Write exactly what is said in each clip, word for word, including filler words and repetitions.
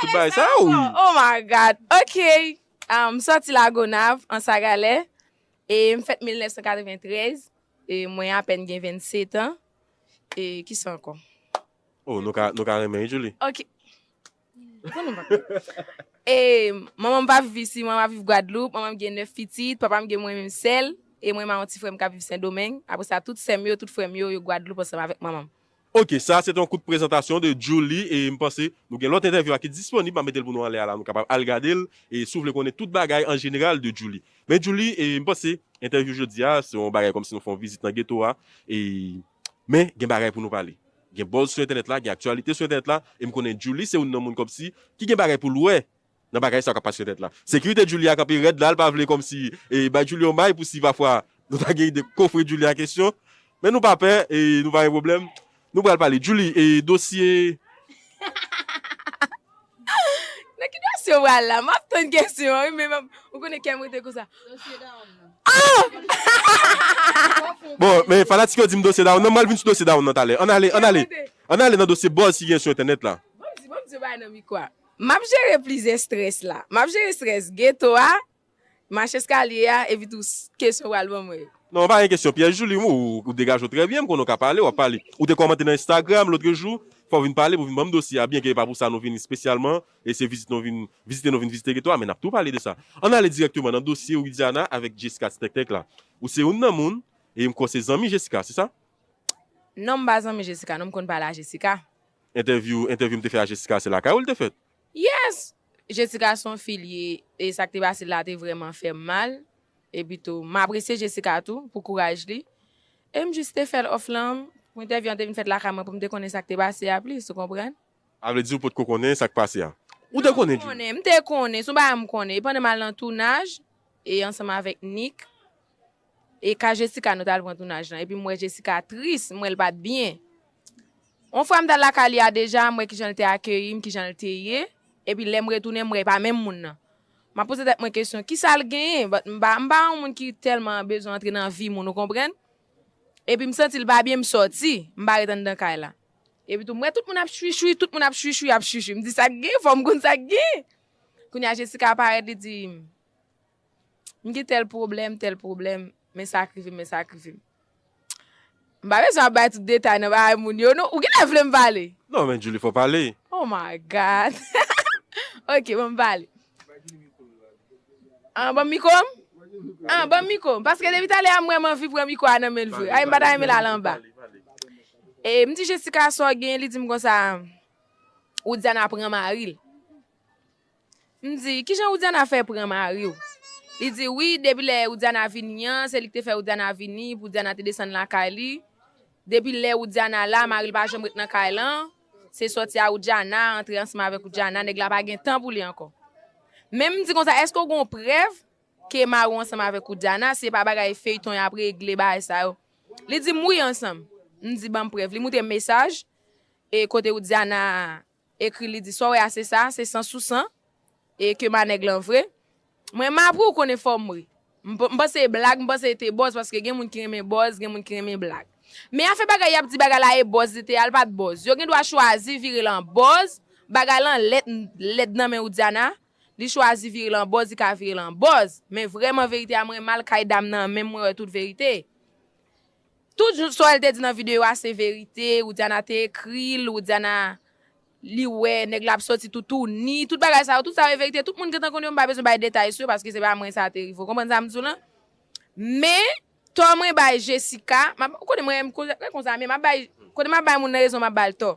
Tout bagay sa, wi. Oh my God. Ok. Ah, m sòti Lagonav, Anse à Galets. E m fèt mil nèf san katreventrèz. E mwen apèn gen vennset an. E kisa ankò? Oh, nou ka, nou ka renmen, wi, Julie. Ok. Bon, nou pa. E manman m pa viv isi, manman m ap viv Gwadloup. Manman m gen nèf pitit, papa m gen mwen menm sèl. E mwen, m a yon ti frè m k ap viv Sendomeng. Apre sa, tout sè m yo, tout frè m yo, yo Gwadloup ansanm avèk manman m. Ok, sa se te yon kout prezantasyon de Julie e m panse nou gen lòt entèvyou a ki disponib, m ap mete l pou nou anlè a la, nou kapab al gade l e si w vle konnen tout bagay an jeneral de Julie. Men Julie, e m panse entèvyou jodi a se yon bagay kòmsi nou fè yon vizit nan geto a e men gen bagay pou nou pale. Gen buzz sou entènèt la, gen aktyalite sou entènèt la e m konnen Julie se youn nan moun kòmsi ki gen bagay pou l wè nan bagay sa k ap pase sou entènèt la. Sekirite Julie a kanpe rèd la, l pa vle kòmsi e bay Julie yon may pou si pafwa nou ta gen ide kofre Julie a kesyon. Men nou pa pè e nou pa gen pwoblèm. Nou pral pale. Julie, e dosye. Nan ki dosye w pral la? M ap tann kesyon an, wi, men m ap, ou konnen kè m rete konsa. Dosye Daronn nan. Ah! Bon, men fanatik yo di m dosye Daronn nan, m pral vin sou dosye Daronn nan talè. Ann ale, ann ale. Ann ale nan dosye buzz ki gen sou entènèt la. Ban m di, ban m di w bagay nan mikwo a. M ap jere plizyè strès la. M ap jere strès geto a, mache eskalye a, epi tou s- kesyon w al ban mwen yo. Non, pa gen kesyon pyèj, Julie, ou, ou degaje w trè byen, m konnen w ka pale, w ap pale. Ou te kòmante nan Instagram lòt jou, fò w vin pale pou vin ban m dosye a, byen ke e pa pou sa nou vini espesyalman, e se vizit nou vin, vizite nou vin vizite geto a, men n ap tou pale de sa. Ann ale dirèkteman nan dosye Widiana avèk Jessica Ti Tèktèk la. Ou se youn nan moun, e m kwè w se zanmi Jessica, se sa? Non, m pa zanmi Jessica, non, m konn pale a Jessica. Entèvyou, entèvyou m te fè a Jessica, se lakay ou l te fèt? Yes! Jessica se yon fi l ye, e sa k te pase l la te vrèman fè m mal. Epi tou, m apresye Jessica tou pou kouraj li. E m jis te fè l òf lan, pou entèvyou an te vin fèt lakay mwen, pou m te konnen sa k te pase a plis, ou konprann? A vle di ou potko konnen sa k pase a? Ou te konnen, Julie? Non, m konnen, m te konnen, se yon bagay m konnen. E pandan m al nan tounaj, e ansanm avèk Nick, e ka Jessica nou t al pran tounaj lan. Epi m wè Jessica tris, m wè l pa t byen. Yon fwa m t al lakay li a deja, m wè kijan l te akeyi m, kijan l te ye. Epi lè m retounen, m wè e pa menm moun nan. M ap poze tèt mwen kesyon, kisa l genyen? But m pa, m pa yon moun ki tèlman bezwen antre nan vi moun, ou konprann? Epi m santi l pa byen, m sòti, m pa ret anndan kay la. Epi tou, m wè tout moun ap chwichwi, tout moun ap chwichwi, ap chwichwi. M di, sa k gen, fò m konn sa k gen. Kounye a, Jessica parèt, li di, m gen tèl pwoblèm, tèl pwoblèm, men sa k rive m, men sa k rive m. M pa bezwen ap bay tout detay nan bagay moun yo, non. Ou genlè vle m pale? Non, men Julie, fò pale. Oh my God. Ok, bon, m pale. Ah, ban m mikwo m? Ah, ban m mikwo m. Paske depi talè a, m vrèman anvi pran mikwo a nan men l vre. Ay, m pa ta renmen l al anba. E m di Jessica, sa w gen? Li di m konsa, Widiana pran mari l. M di, kijan Widiana fè pran mari w? Li di, wi, depi lè Widiana vini an, se li ki te fè Widiana vini, pou Widiana te desann lakay li. Depi lè Widiana la, mari l pa janm ret nan kay lan. Se sòti a Widiana, antre ansanm avèk Widiana, nèg la pa gen tan pou li ankò. Men m di konsa, èske w gen yon prèv ke mari w ansanm avèk Widiana? Se pa bagay feyton y ap regle, bagay sa yo. Li di m, wi, ansanm. M di, ban m prèv. Li moutre m mesaj, e kote Widiana ekri, li di, sa w wè a, se sa, se san sou san, e ke m a nèg lan vre. Mwen, m apre w konnen fò m ri. M p- m panse e blag, m panse e te buzz, paske gen moun ki renmen buzz, gen moun ki renmen blag. Men afè bagay y ap di bagay la e buzz li te ye a, l pa t buzz. Yo gen dwa chwazi vire l an buzz, bagay lan lèd, lèd nan men Widiana, li chwazi vire l an buzz, li ka vire l an buzz. Men vrèman verite a, mwen m al kay dam nan, men mwen wè tout verite. Tout jou, sa w te di nan videyo a, se verite. Widiana te ekri l, Widiana, li wè nèg la ap sòti toutouni, tout bagay sa yo, tout sa yo e verite. Tout moun gentan konnen yo, m pa bezwen bay detay sou yo, paske se pa mwen sa te rive. Ou konprann sa m di w lan? Men, tò mwen bay Jessica, m ap, ou konnen mwen, m koze, mwen konsa, men m ap bay, kote m ap bay moun nan rezon, m ap ba l tò.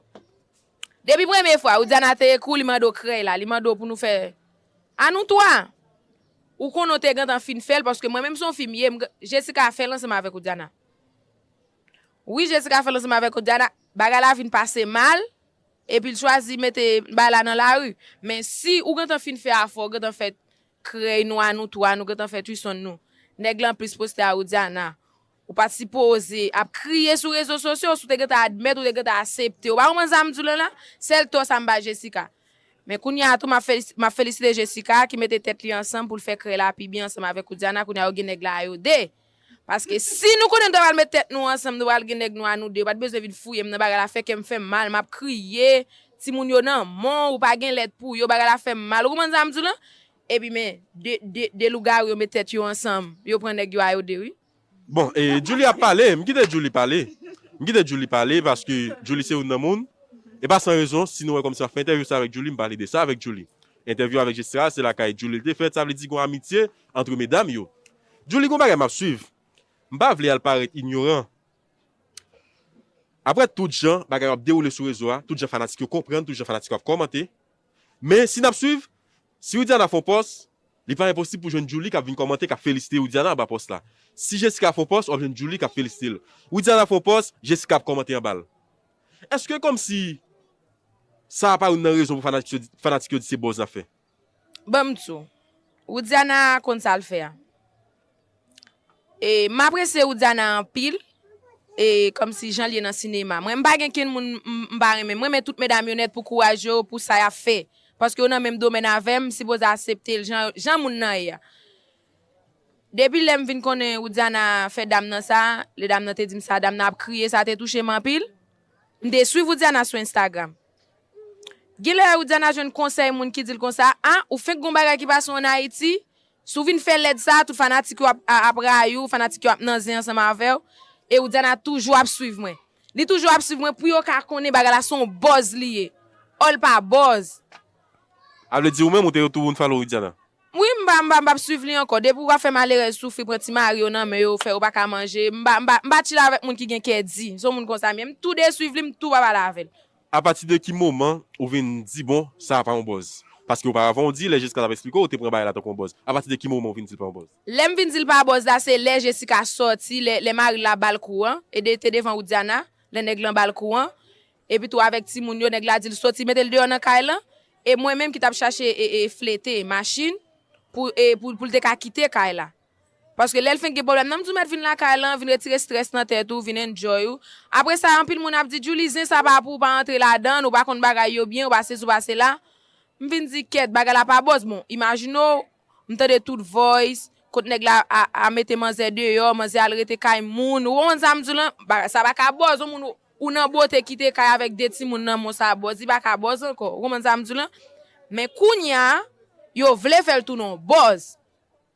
Depi premye fwa, Widiana te ekri w, li mande w krèy la, li mande w pou nou fè a nou twa. Ou konnen w te gentan fin fè l, paske mwen menm se yon fi m ye, m, Jessica fè l ansanm avèk Widiana. Wi, Jessica fè l ansanm avèk Widiana, bagay la vin pase mal, epi l chwazi mete bagay la nan lari. Men si ou gentan fin fè afè w, ou gentan fè krèy nou a nou twa, nou gentan fè twison nou. Nèg lan plis poste a Widiana. Ou pa t sipoze ap kriye sou rezo sosyo, si w te gentan admèt, ou te gentan asepte. Ou pa konprann sa m di w lan la? Sèl tò sa m ba Jessica. Men kounye a tou, m ap felis- m ap felisite Jessica ki mete tèt li ansanm pou l fè krèy la pi byen ansanm avèk Widiana. Kounye a yo gen nèg la a yo de. Paske si nou konnen nou ta pral met tèt nou ansanm, nou pral gen nèg nou a nou de, yo pa t bezwen vin fouye m nan bagay la, fè kè m fè m mal, m ap kriye, timoun yo nan men w, ou pa gen lèt pou yo, bagay la fè m mal. Ou konprann sa m di w lan? Epi men, de, de, de lougawou yo met tèt yo ansanm, yo pran nèg yo a yo de, wi. Bon, e, Djouly ap pale, m kite Djouly pale. M kite Djouly pale paske Djouly se youn nan moun. E pa san rezon, si nou wè kòmsi m ap fè entèvyou sa avèk Djouly, m pale de sa avèk Djouly. Entèvyou avèk Jesika, se lakay Djouly l te fèt, sa vle di gon amitye antre medam yo. Djouly, gon bagay m ap swiv. M pa vle al parèt inyoran. Apre tout jan bagay yo ap dewoule sou rezo a, tout jan fanatik yo konprann, tout jan fanatik yo ap kòmante. Men si n ap swiv, si Widiana fè yon pòs, li pa enposib pou jwenn Djouly k ap vin kòmante, k ap felisite Widiana anba pòs la. Si Jesika fè yon pòs, w ap jwenn Djouly k ap felisite l. Widiana fè yon pòs, Jesika ap kòmante anba l. Èske kòmsi sa a pa youn nan rezon pou fanatik yo di, fanatik yo di se buzz n ap fè? Ban m di w, Widiana konn sa l fè a. E, m apresye Widiana anpil, e, kòmsi jan l ye nan sinema. Mwen, m pa gen kenn moun m, m pa renmen. M renmen tout medam yo nèt pou kouraj yo, pou sa y ap fè. Paske yo nan menm domèn avè m, m sipoze aksepte l jan, jan moun nan ye a. Depi lè m vin konnen Widiana fè dam nan sa, lè dam nan te di m sa, dam nan ap kriye, sa te touche m anpil. M te swiv Widiana sou Instagram. Genlè Widiana jwenn konsèy moun ki di l konsa, a, ou fenk gon bagay ki pase w ann Ayiti, si w vin fè lèd sa, tout fanatik yo ap, a, ap rayi w, fanatik yo ap nan zen ansanm avè w, e Widiana toujou ap swiv mwen. Li toujou ap swiv mwen pou yo ka konnen bagay la se yon buzz li ye. Ò, l pa buzz. A vle di ou menm ou te tou unfollow Widiana? Wi, m pa, m pa, m p ap swiv li ankò. Depi w ap fè malerèz soufri, pran ti mari yo nan men yo, fè yo pa ka manje, m pa, m pa, m pa chill avèk moun ki gen kè di. Se yon moun konsa m ye. M tou deswiv li, m tou pa pale avè l. Apati de ki moman ou vin di bon, sa a pa yon buzz? Paske oparavan ou di, lè Jesika t ap eksplike w, ou te pran bagay la tankou yon buzz. Apati de ki moman ou vin di l pa yon buzz? Lè m vin di l pa buzz la, se lè Jesika sòti, lè, lè mari l la ba l kou an, e de, te devan Widiana, lè nèg lan ba l kou an, epi tou avèk timoun yo, nèg la di l soti, mete l deyò nan kay lan, e mwen menm ki t ap chache e, e flete machin pou, e, pou, pou l te ka kite kay la. Paske lè l fenk gen pwoblèm nan, m di w mèt vin lakay lan, vin retire strès nan tèt ou, vin enjoy ou. Apre sa, anpil moun ap di, Djouly, zen sa pa pou ou, pa antre ladan l, ou pa konn bagay yo byen, ou pa sesi, ou pa sela. M vin di, kèt, bagay la pa buzz. Bon, imajine w, m tande tout voice, kot nèg la a, a mete manzè deyò, manzè al rete kay moun. Ou konprann sa m di w lan? Bagay sa pa ka buzz, yon moun ou, ou nan bote kite kay avèk de timoun nan men w, sa buzz, li pa ka buzz ankò. Ou konprann sa m di w lan? Men kounye a, yo vle fè l tounen yon buzz.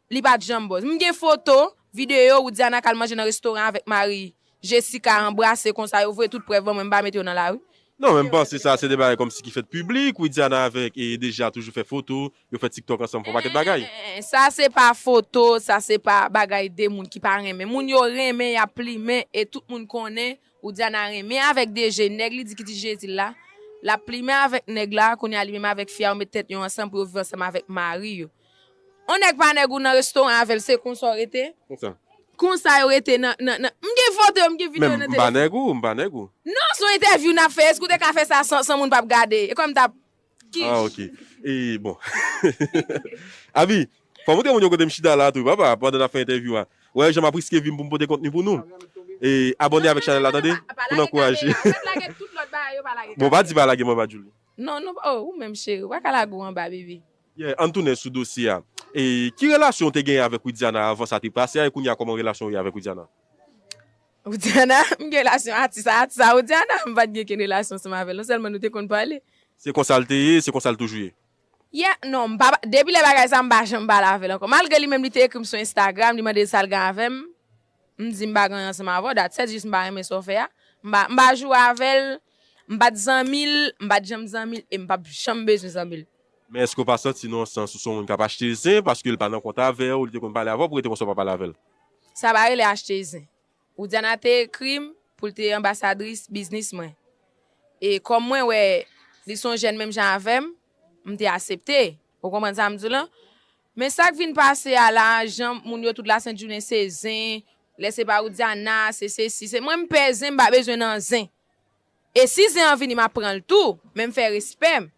Li pa t janm buzz. M gen foto, videyo Widiana k al manje nan restoran avèk mari Jesika, anbrase konsa, yo voye tout prèv ban mwen, m pa mete yo nan lari. Non, men m panse sa se de bagay kòmsi ki fèt piblik, Widiana avèk e Deja toujou fè foto, yo fè TikTok ansanm, fè yon pakèt bagay. Sa se pa foto, sa se pa bagay de moun ki pa renmen. Moun yo renmen, y ap plimen, e tout moun konnen Widiana renmen avèk Deje, nèg li di ki ti Jezi l la, l ap plimen avèk nèg la, kounye a li menm avèk fi a yo met tèt yo ansanm pou yo viv ansanm avèk mari yo. On nèg pa nèg ou nan restoran avè l, se konsa w rete? Konsa. Konsa yo rete nan, nan, nan, m gen foto yo, m gen videyo nan telefòn. Men m pa nèg ou, m pa nèg ou. Non, se yon entèvyou n ap fè, èske w te ka fè sa san, san moun p ap gade? E kòm m t ap. Ki? Ah, ok. E bon. Abi, fò montre moun yo kote m chita la tou, papa, pandan n ap fè entèvyou a. Wè jan m ap riske vi m pou m pote kontni pou nou. E abòne avèk chanèl la, tande? Pou n ankouraje. Bon, pa di pa lage m anba Djouly. Non, non, oh, ou menm cheri, ou pa ka lage w anba, bebe. Yeah, ann tounen sou dosye a. E ki relasyon w te genyen avèk Widiana avan sa te pase a, e kounye a kòman relasyon w ye avèk Widiana? Widiana, m gen relasyon atis a, atis a Widiana, m pa t gen kenn relasyon ansanm avè l, non sèlman nou te konn pale. Se konsa l te ye, se konsa l toujou ye? Yeah, non, m pa, depi lè bagay sa, m pa janm pale avè l ankò. Malgre li menm li te ekri m sou Instagram, li mande sa l gen avè m, m di m pa gen anyen ansanm avè w, that's it, jis m pa renmen sa w fè a. M pa, m pa joure avè l, m pa t zanmi l, m pa t janm zanmi l, e m p ap janm bezwen zanmi l. Men èske w pa santi nan yon sans ou se yon moun k ap achte zen paske l pa nan kont avè w, li te konn pale avè w, poukisa w te konsa w pa pale avè l? Sa pa rele achte zen. Widiana te ekri m pou l te anbasadris biznis mwen. E kòm mwen wè li se yon jèn menm jan avè m, m te aksepte. Ou konprann sa m di w lan? Men sa k vin pase a la, jan moun yo tout lasent jounen se zen, lè se pa Widiana, se sesi, se mwen m pè zen, m pa bezwen nan zen. E si zen an vini, m ap pran l tou, men m fè respè m.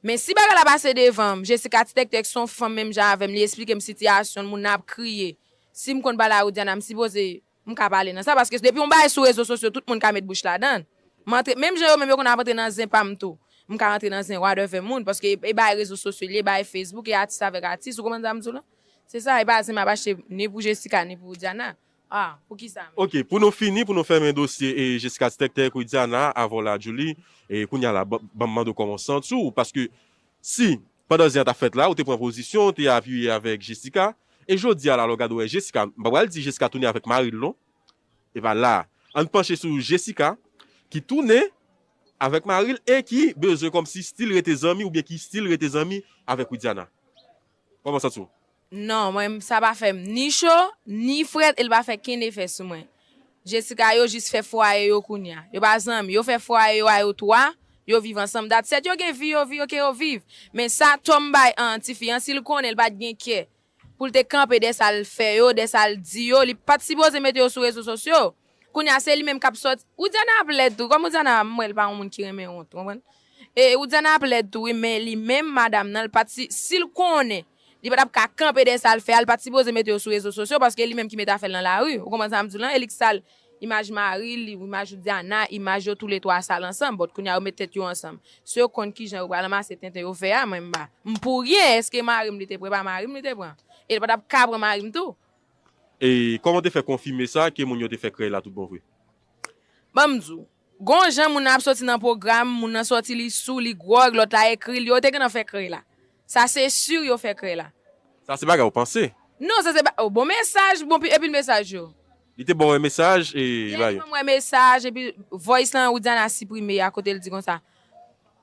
Men si bagay la pase devan m, Jessica ti tèktèk se yon fanm menm jan avè m, li esplike m sitiyasyon l, moun nan ap kriye. Si m konn pale a Widiana, m sipoze, m ka pale nan sa, paske depi yon bagay sou rezo sosyo, tout moun ka met bouch ladan l. M antre, menm jan yo menm yo konn ap antre nan zen pa m tou, m ka antre nan zen whatever moun, paske e, e bagay rezo sosyo li ye, bagay Facebook, e atis avèk atis, ou konprann sa m di w lan? Se sa, e pa zen m ap achte ni pou Jessica, ni pou Widiana. Ah, poukisa menm? Ok, pou nou fini, pou nou fèmen dosye e Jessica ti tèktèk, Widiana, avè w la, Djouly, e kounye a la, ban ban m mande w kòman w santi w, paske si pandan zen an t ap fèt la, ou te pran pozisyon, ou te apiye avèk Jessica, e jodi a la, lè w gade w wè Jessica, m pa pral di Jessica tounen avèk mari l non, e pa la, ann panche sou Jessica, ki tounen avèk mari l e ki bezwen kòmsi still rete zanmi oubyen ki still rete zanmi avèk Widiana. Kòman w santi w? Non, mwen, sa pa fè m ni cho, ni frèt, e l pa fè kenn efè sou mwen. Jessica yo jis fè fwaye yo kounye a. Yo pa zanmi, yo fè fwaye yo a yo twa, yo viv ansanm. That's it, yo gen vi yo, vi yo ke yo viv. Men sa Tom bay an tifi an, si l konnen l pa t gen kè pou l te kanpe dè sa l fè yo, dè sa l di yo, li pa t sipoze mete yo sou rezo sosyo. Kounye a, se li menm k ap sòti. Widiana ap lèd tou. Kòm Widiana, m wè l pa yon moun ki renmen wont, ou konprann? E Widiana ap lèd tou, wi, men li menm, madanm nan, l pa t si, si l konnen, li pa t ap ka kanpe dèyè sa l fè a, l pa t sipoze mete yo sou rezo sosyo, paske li menm ki mete afè l nan lari. Ou konprann sa m di w lan? E li k sal imaj mari l, imaj Widiana, imaj yo toulètwa sal ansanm. But kounye a, yo met tèt yo ansanm. Si yo konn kijan yo pral ranmase tenten yo fè a, mwen m pa. M pou ryen, èske mari m li te pran? E pa mari m li te pran. E li pa t ap ka pran mari m tou. E kòman w te fè konfime sa ke moun yo te fè krèy la tout bon vre? Ban m di w, gon jan moun nan ap sòti nan pwogram, moun nan sòti li sou, li gwòg, lòt la ekri l, yo te gentan fè krèy la. Sa se si yo fè krèy la. Sa se bagay ou panse? Non, sa se ba, oh, bon mesaj, bon pi, epi mesaj yo. Li te ba w mesaj e ba yo. Mwen mesaj, epi voice lan, Widiana siprime a kote l di konsa.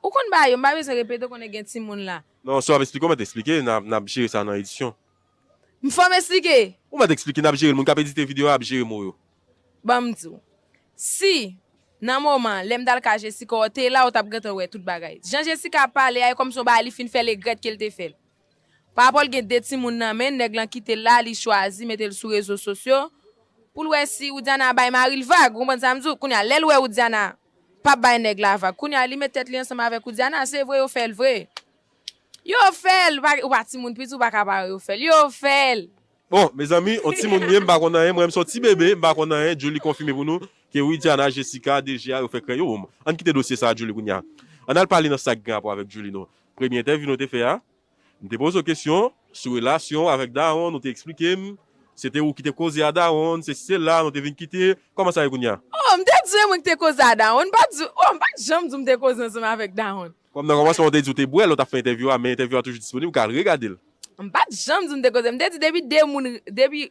Ou konn ba yo, m pa bezwen repete, ou konnen gen timoun la. Non, si w ap eksplike, w mèt eksplike, n ap, n ap jere sa nan edisyon. M fò m eksplike? Ou mèt eksplike, n ap jere l, moun k ap edite videyo a ap jere mo yo. Ban m di w. Si, nan moman, lè m t al ka Jessica, w te la, ou t ap gentan wè tout bagay. Jan Jessica ap pale a, e kòmsi yon bagay li fin fè l regrèt ke l te fè l. Parapò l gen de timoun nan men l, nèg lan kite l la, li chwazi mete l sou rezo sosyo pou l wè si Widiana bay mari l vag. Ou konprann sa m di w? Kounye a, lè l wè Widiana p ap bay nèg la vag, kounye a, li met tèt li ansanm avèk Widiana. Se vre, yo fè l vre. Yo fè l. Ou pa timoun piti, ou pa ka pare yo fè l. Yo fè l. Bon, mezanmi, yon timoun m ye, m pa konn anyen. Mwen, m se yon ti bebe, m pa konn anyen. Djouly konfime pou nou ke Widiana, Jessica, D J a, yo fè krèy yo. Bon, ann kite dosye sa a, Djouly, kounye a. Ann al pale nan sa k gen rapò avèk Djouly, non. Premye entèvyou nou te fè a, m te poze w kesyon sou relasyon w avèk dawonn, ou te eksplike m se te ou ki te koze a dawonn, se sela, nou te vin kite. Kòman sa ye kounye a? Oh, m te di w e mwen ki te koze a dawonn. M pa t di w, oh, m pa t janm di w m te koze ansanm avèk dawonn. Kòm nan kòmansman ou te di w te bwè, lè w t ap fè entèvyou a, men entèvyou a toujou disponib, ou ka al regade l. M pa t janm di w m te koze. M te di depi de moun, depi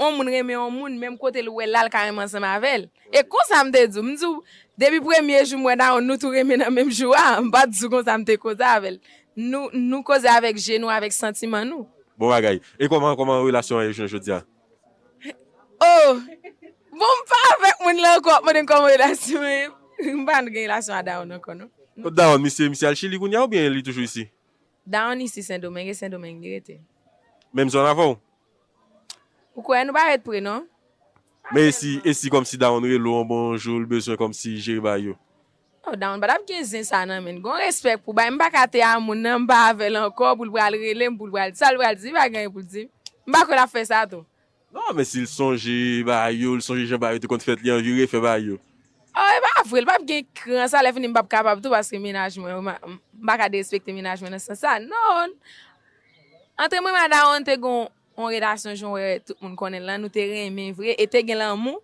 yon moun renmen yon moun, menm kote l wè l la, l ka renmen ansanm avè l. E konsa m te di w. M di w, depi premye jou m wè dawonn, nou tou renmen nan menm jou a. M pa t di w konsa m te koze avè l. Nou, nou koze avèk je nou, avèk santiman nou. Bon bagay. E kòman, kòman relasyon an ye jounen jodi a? Oh! Bon, m pa avèk moun lan ankò, w ap mande m kòman relasyon an ye. M pa gen relasyon a dawonn ankò, non. Kot dawonn, misye, misye al Chili kounye a oubyen li toujou isi? Dawonn isi Sendomeng, e Sendomeng li rete. Menm zòn avè w? Ou kwè nou pa ret pre, non? Men e si, e si kòmsi dawonn rele w yon bon jou, l bezwen kòmsi jere bagay yo? Oh, dawonn pa t ap gen zen sa nan men l. Gon respè pou bay. M pa ka te a moun nan, m pa avè l ankò, pou l pral rele m, pou l pral di sa l pral di, li pa gen anyen pou l di. M pa kwè l ap fè sa tou. Non, men si l sonje bagay yo, l sonje jan bagay yo te konn fèt, li anvi refè bagay yo. Oh, e pa vre, l p ap gen kran sa, lè fini m p ap kapab tou, paske mennaj mwen, m pa ka derespekte mennaj mwen nan sans sa. Non! Antre mwen, mwen ak dawonn te gon yon relasyon, jan w wè tout moun konnen l lan, nou te renmen vre, e te gen lanmou.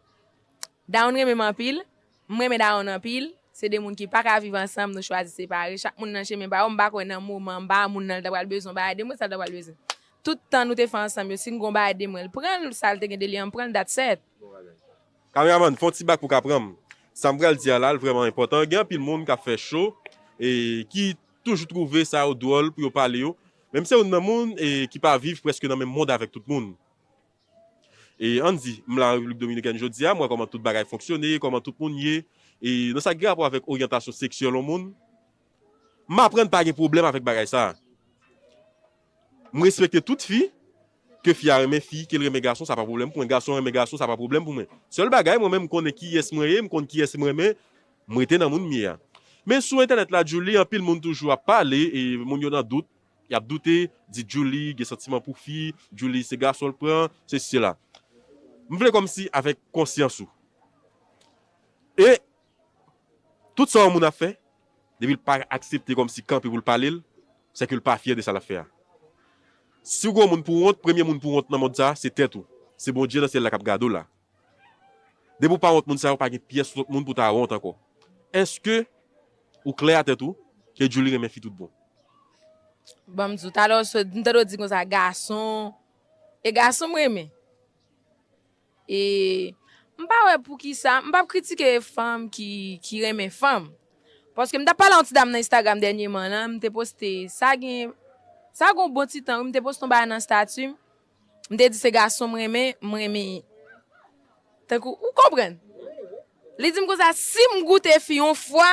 Dawonn renmen m anpil, m renmen dawonn anpil. Se de moun ki pa ka viv ansanm, nou chwazi separe. Chak moun nan chemen pa yo, m pa kwè nan moman, m pa moun nan, l ta pral bezwen yon bagay de mwen, sa l ta pral bezwen. Tout tan nou te fè ansanm yo, si m gon bagay de mwen, l pran l, sa l te gen de li an, m pran l, that's it. Kameramann, fè yon ti bak pou w ka pran m. Sa m pral di a la, l vrèman enpòtan. Gen anpil moun k ap fè cho, e ki toujou twouve sa yo dwòl pou yo pale yo. Men m se youn nan moun, e ki pa viv prèske nan menm mond avèk tout moun. E ann di, m la an Repiblik Dominikèn jodi a, m wè kòman tout bagay fonksyone, kòman tout moun ye, e nan sa k gen rapò avèk oryantasyon seksyèl yon moun, m aprann pa gen pwoblèm avèk bagay sa a. M respekte tout fi, ke fi a renmen fi, ke l renmen gason, sa pa pwoblèm pou mwen, gason renmen gason, sa pa pwoblèm pou mwen. Sèl bagay, mwen menm, m konnen kiyès mwen ye, m konn kiyès m renmen, m rete nan moun m ye a. Men sou entènèt la, Djouly, anpil moun toujou ap pale, e moun yo nan dout, y ap doute, di Djouly gen santiman pou fi, Djouly se gason l pran, sesi sela. M vle kòmsi avèk konsyans ou. E tout sa yon moun ap fè, depi l pa aksepte kòmsi kanpe pou l pale l, se ke l pa fyè de sa l ap fè a. Si w gen yon moun pou w wont, premye moun pou w wont nan mond sa a, se tèt ou. Se Bondye nan syèl la k ap gade w la. Depi w pa wont moun sa yo, pa gen pyès lòt moun pou ta wont ankò. Èske ou klè a tèt ou ke Djouly renmen fi tout bon? Ban m di w, talè w sot, m tande w di konsa, gason. E gason m renmen. E m pa wè poukisa, m p ap kritike fanm ki, ki renmen fanm. Paske m t ap pale a yon ti dam nan Instagram dènyèman lan, m te poste, sa gen, sa gen yon bon ti tan, wi, m te poste yon bagay nan estati m. M te di se gason m renmen, m renmen. Tankou, ou konprann? Li di m konsa, si m goute fi yon fwa,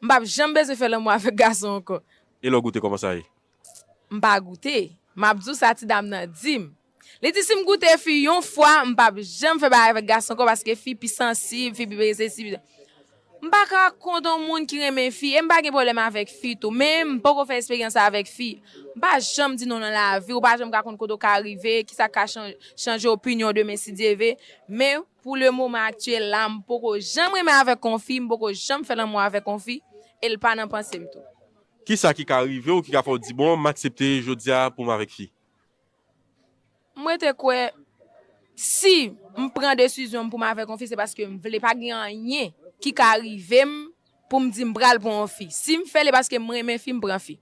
m p ap janm bezwen fè lanmou avèk gason ankò. E lè w goute, kòman sa ye? M pa goute. M ap di w sa ti dam nan di m. Li di si m goute fi yon fwa, m p ap janm fè bagay avèk gason ankò paske fi pi sansib, fi pi resesi. M pa ka kont yon moun ki renmen fi, e m pa gen pwoblèm avèk fi tou, men m poko fè esperyans avèk fi. M pa janm di non nan lavi, ou pa janm ka konn kote w ka rive, kisa k ka chan- chanje opinyon demen si Dye ve. Men, pou le moman aktyèl la, m poko janm renmen avèk yon fi, m poko janm fè lanmou avèk yon fi, e l pa nan panse m tou. Kisa ki ka rive w ki ka fè w di, bon, m aksepte jodi a pou m avèk fi? M rete kwè, si m pran desizyon m pou m avèk yon fi, se paske m vle, pa gen anyen ki ka rive m pou m di m pral pran yon fi. Si m fè l, e paske m renmen fi, m pran fi.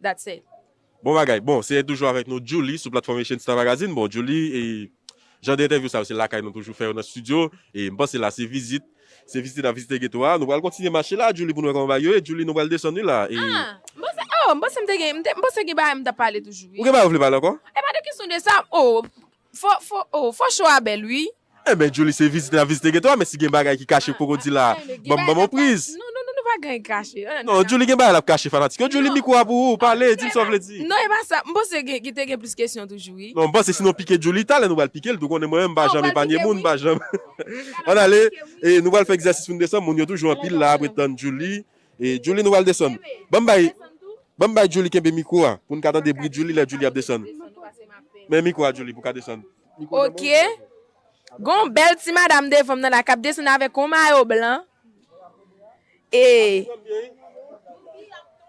That's it. Bon bagay. Bon, se toujou avèk nou Djouly sou platfòm Haitian Star Magazine. Bon, Djouly, e jan de entèvyou sa yo, se lakay nou toujou fè yo nan estidyo. E m panse la se vizit. Se vizite n ap vizite geto a. Nou pral kontinye mache la, Djouly, pou nou wè kòman bagay yo ye. Djouly, nou pral desann wi la. E... Ah, m panse, oh, m panse m te gen, m te- m panse gen bagay m t ap pale toujou, Ou gen bagay ou vle pale ankò? E pa de kesyon de sa. Oh, fò, fò, oh, fò cho a bèl, wi. Enben, Djouly, se vizite n ap vizite geto a, men si gen bagay ki kache poko di la, ban m, ban m yon priz. Non, non, non, nou pa gen kache. Non, Djouly gen bagay l ap kache fanatik yo. Djouly, mikwo a pou ou, pale, di m sa w vle di. Non, e pa sa. M panse gen, ki te gen plis kesyon toujou, wi. Non, m panse si nou pike Djouly talè, nou pral pike l tou, konnen mwen menm, m pa janm epanye moun, m pa janm. Ann ale, e nou pral fè egzèsis pou n desann, moun yo toujou anpil la, ap ret tann Djouly. E Djouly, nou pral desann. Ban m bay, ban m bay Djouly kenbe mikwo a, pou n ka tande bri Djouly lè Djouly ap desann. Men mikwo a, Djouly, pou w ka desann. Ok. Gon bèl ti madanm devan m nan la k ap desann avèk yon mayo blan. E,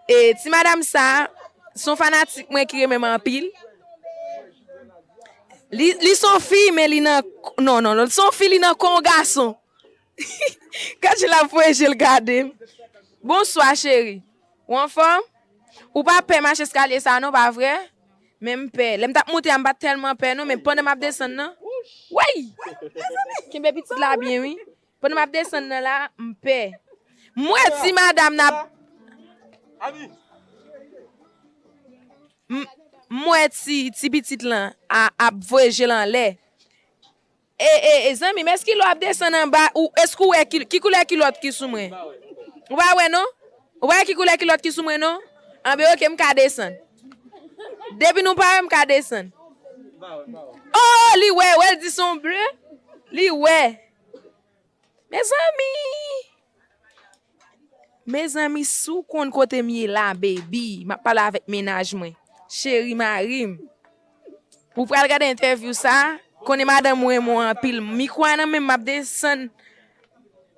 e ti madanm sa, se yon fanatik mwen ki renmen m anpil. Li, li se yon fi, men li nan, non, non, non, se yon fi, li nan kò yon gason. Gad jan l ap voye je l gade m. Bonswa, cheri. Ou anfòm? Ou pa pè mache eskalye sa a non, pa vre? Men m pè. Lè m t ap monte a, m pa t tèlman pè non, men pandan m ap desann nan, woy! Mezanmi! Kenbe pitit la byen, wi. Pandan m ap desann nan la, m pè. M wè ti madanm nan ap, m, m wè ti, ti pitit lan a, ap voye je l anlè. E, e, e, zanmi m, èske lè w ap desann anba, ou, èske w wè ki, ki koulè kilòt ki sou mwen? Ou pa wè non? Ou pa wè ki koulè kilòt ki sou mwen non? Anben, ok, m ka desann. Depi nou pa wè, m ka desann. Oh, li wè, wè, l di se yon ble. Li wè. Mezanmi! Mezanmi, si w konn kote m ye la, baby, m ap pale avèk mennaj mwen, cheri mari m. Ou pral gade entèvyou sa, konnen madanm ou renmen w anpil. Mikwo a nan men m, m ap desann,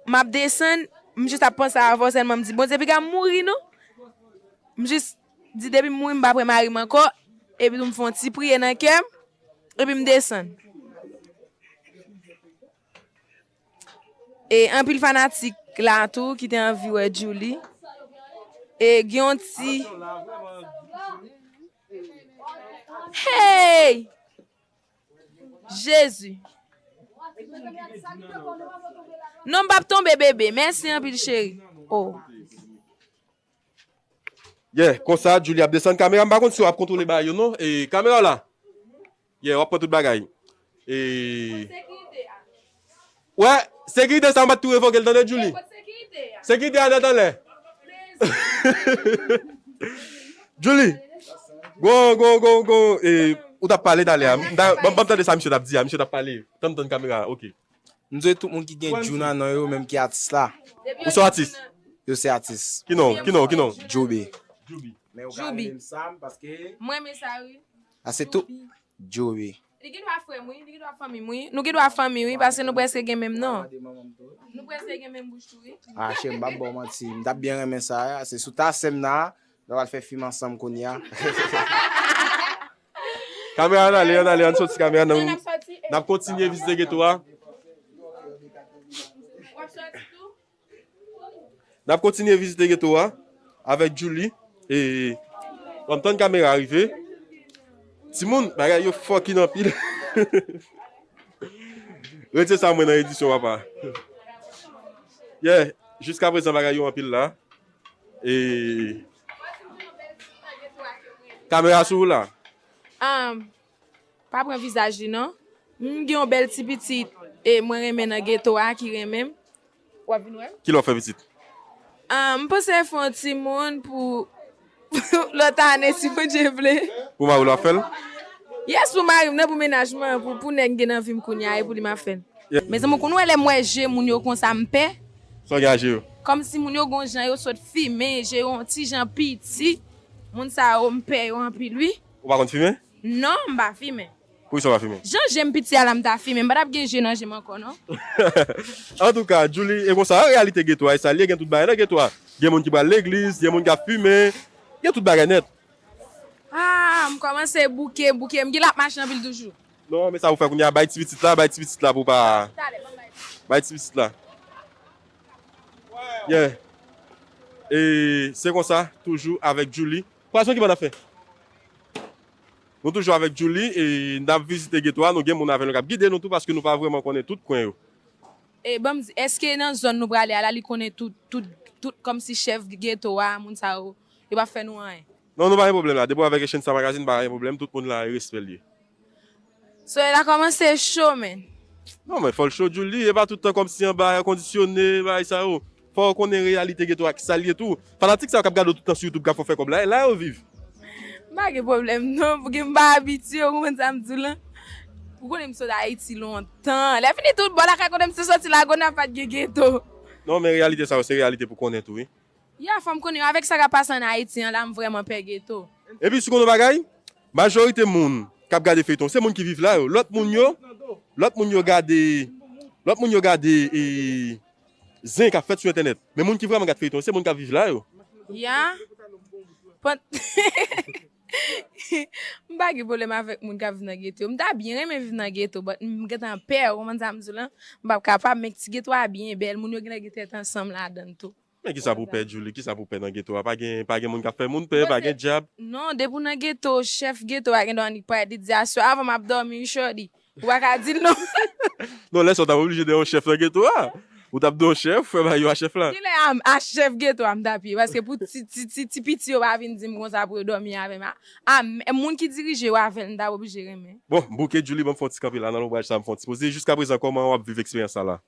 m ap desann, m jis ap panse avè w sèlman, m di, Bondye piga m mouri non. M jis di, depi m mouri, m pa p wè mari m ankò, epi tou m fè yon ti priyè nan kè m, epi m desann. E anpil fanatik la tou ki te anvi wè Djouly. E gen yon ti... Hey! Jezi! Non, m p ap tonbe, bebe. Mèsi anpil, cheri. Oh. Yeah, konsa, Djouly ap desann. Kamera, m pa konn si w ap kontwole bagay yo, non. E kamera w la? Yeah, w ap pran tout bagay. E... Wè, sekirite sa, m pa t tou revoke l, tande, Djouly? Sekirite a nèt anlè. Djouly, gon, gon, gon, gon, e, ou t ap pale talè a. Ban m tande sa misye t ap di a, misye t ap pale. Tann, tann kamera a, ok. M swete tout moun ki gen Djou nan non yo, menm ki atis la. Ou se yon atis? Yo se atis. Ki non, ki non, ki non? Djoube. Djoubi. Men yo ka rele m Sam paske... Mwen renmen sa wi. A se tout. Djoube. Li gen dwa frè m wi, li gen dwa fanmi m wi. Nou gen dwa fanmi wi, paske nou prèske gen menm non. Nou prèske gen menm bouch tou wi. A cheri, m p ap ba w manti, m t ap byen renmen sa. Se sou ta sè m nan, nou pral fè fim ansanm kounye a. Kamera, ann ale, ann ale, ann soti kamera nan. N ap kontinye vizite geto a. N ap kontinye vizite geto a avèk Julie. E, w ap tann kamera rive. Timoun, bagay yo fucking anpil. Retire sa mwen nan edisyon, papa. Yeah, jiska prezan bagay yo anpil la. E kamera sou ou la. Um, pa pran vizaj li non. M gen yon bèl ti pitit e mwen renmen nan geto a ki renmen m. W ap vin wè m? Ki lè w fè pitit? Ah, m panse fè yon timoun pou lòt ane si Bondye vle. Pou mari w la fè l? Yes, pou mari m nan, pou mennaj mwen, pou, pou nèg m gen nan vi m kounye a, e pou li m ap fè l. Mezanmi, ou konn wè lè m wè je moun yo konsa, m pè. Sa w gen a je yo? Kòmsi moun yo gon jan yo sot fimen, je yo yon ti jan piti. Moun sa yo, m pè yo anpil, wi. Ou pa konn fimen? Non, m pa fimen. Poukisa w pa fimen? Jan je m piti a la, m ta fimen. M pa t ap gen je nan je m ankò, non. Antouka, Julie, e konsa, reyalite geto a, e sa l ye, gen tout bagay nan geto a. Gen moun ki pral legliz, gen moun k ap fimen, gen tout bagay nèt. Ah, m kòmanse bouke, bouke. M gen l ap mache anpil toujou. Non, men sa pou fè kounye a, bay ti pitit la, bay ti pitit la pou pa. Bay ti pitit la. Yeah. E se konsa, toujou avèk Julie. Pwazon ki ban ap fè? Nou toujou avèk Julie e n ap vizite geto a. Nou gen moun avè nou k ap gide nou tou paske nou pa vrèman konnen tout kwen yo. E ban m di, èske nan zòn nou prale a la, li konnen tout, tout, tout kòmsi chèf geto a, moun sa yo, yo p ap fè nou anyen? Non, nou pa gen pwoblèm la. Depi w avèk Echensa Magazine, pa gen pwoblèm. Tout moun la, e respè l ye. Solèy la kòmanse cho, menn. Non, men fò l cho, Julie. E pa tout tan kòmsi anba èkondisyone, bagay sa yo. Fò w konnen reyalite geto a, kisa l ye tou. Fanatik sa yo k ap gade w tout tan sou YouTube k ap fè w fè kòb la, e la yo viv. M pa gen pwoblèm non, pouki m pa abitye, ou konprann sa m di w lan. Ou konnen m sot Ayiti lontan. Lè fini tout bò lakay kote m te soti Lagonav pa t gen geto. Non, men reyalite sa yo, se reyalite pou konnen tou, wi. Ya, fò m konnen yo. Avèk sa k ap pase ann Ayiti an la, m vrèman pè geto. Epi si w konn yon bagay, majorite moun k ap gade feyton, se moun ki viv la yo. Lòt moun yo, lòt moun yo gade, lòt moun yo gade e, zen k ap fèt sou entènèt. Men moun ki vrèman gade feyton, se moun k ap viv la yo. Ya. Pant- M pa gen pwoblèm avèk moun k ap viv nan geto. M ta byen renmen viv nan geto, but m gentan pè, ou konprann sa m di w lan? M p ap kapab, men ti geto a byen bèl, moun yo genlè gen tèt ansanm ladan l tou. Men kisa pou pè, Djouly? Kisa pou pè nan geto a? Pa gen, pa gen moun k ap fè moun pè, pa gen dyab. Non, depi w nan geto, chèf geto a gendwa annik parèt, li di, aswè avan m ap dòmi wi shorty. Ou pa ka di l non. Non, lè sa w t ap oblije de yon chèf nan geto a. Ou t ap de yon chèf, fè bagay yo a chèf la. Genlè a, a chèf geto a m t ap ye, paske pou ti, ti, ti, ti piti yo pa vin di m konsa pou yo dòmi avè m. A, a, m, moun ki dirije yo avè l, m t ap oblije renmen. Bon, m bouke Djouly, ban m fè yon ti kanpe la, nan lonbraj sa, m fè yon ti poze. Jiskaprezan, kòman w ap viv eksperyans sa la?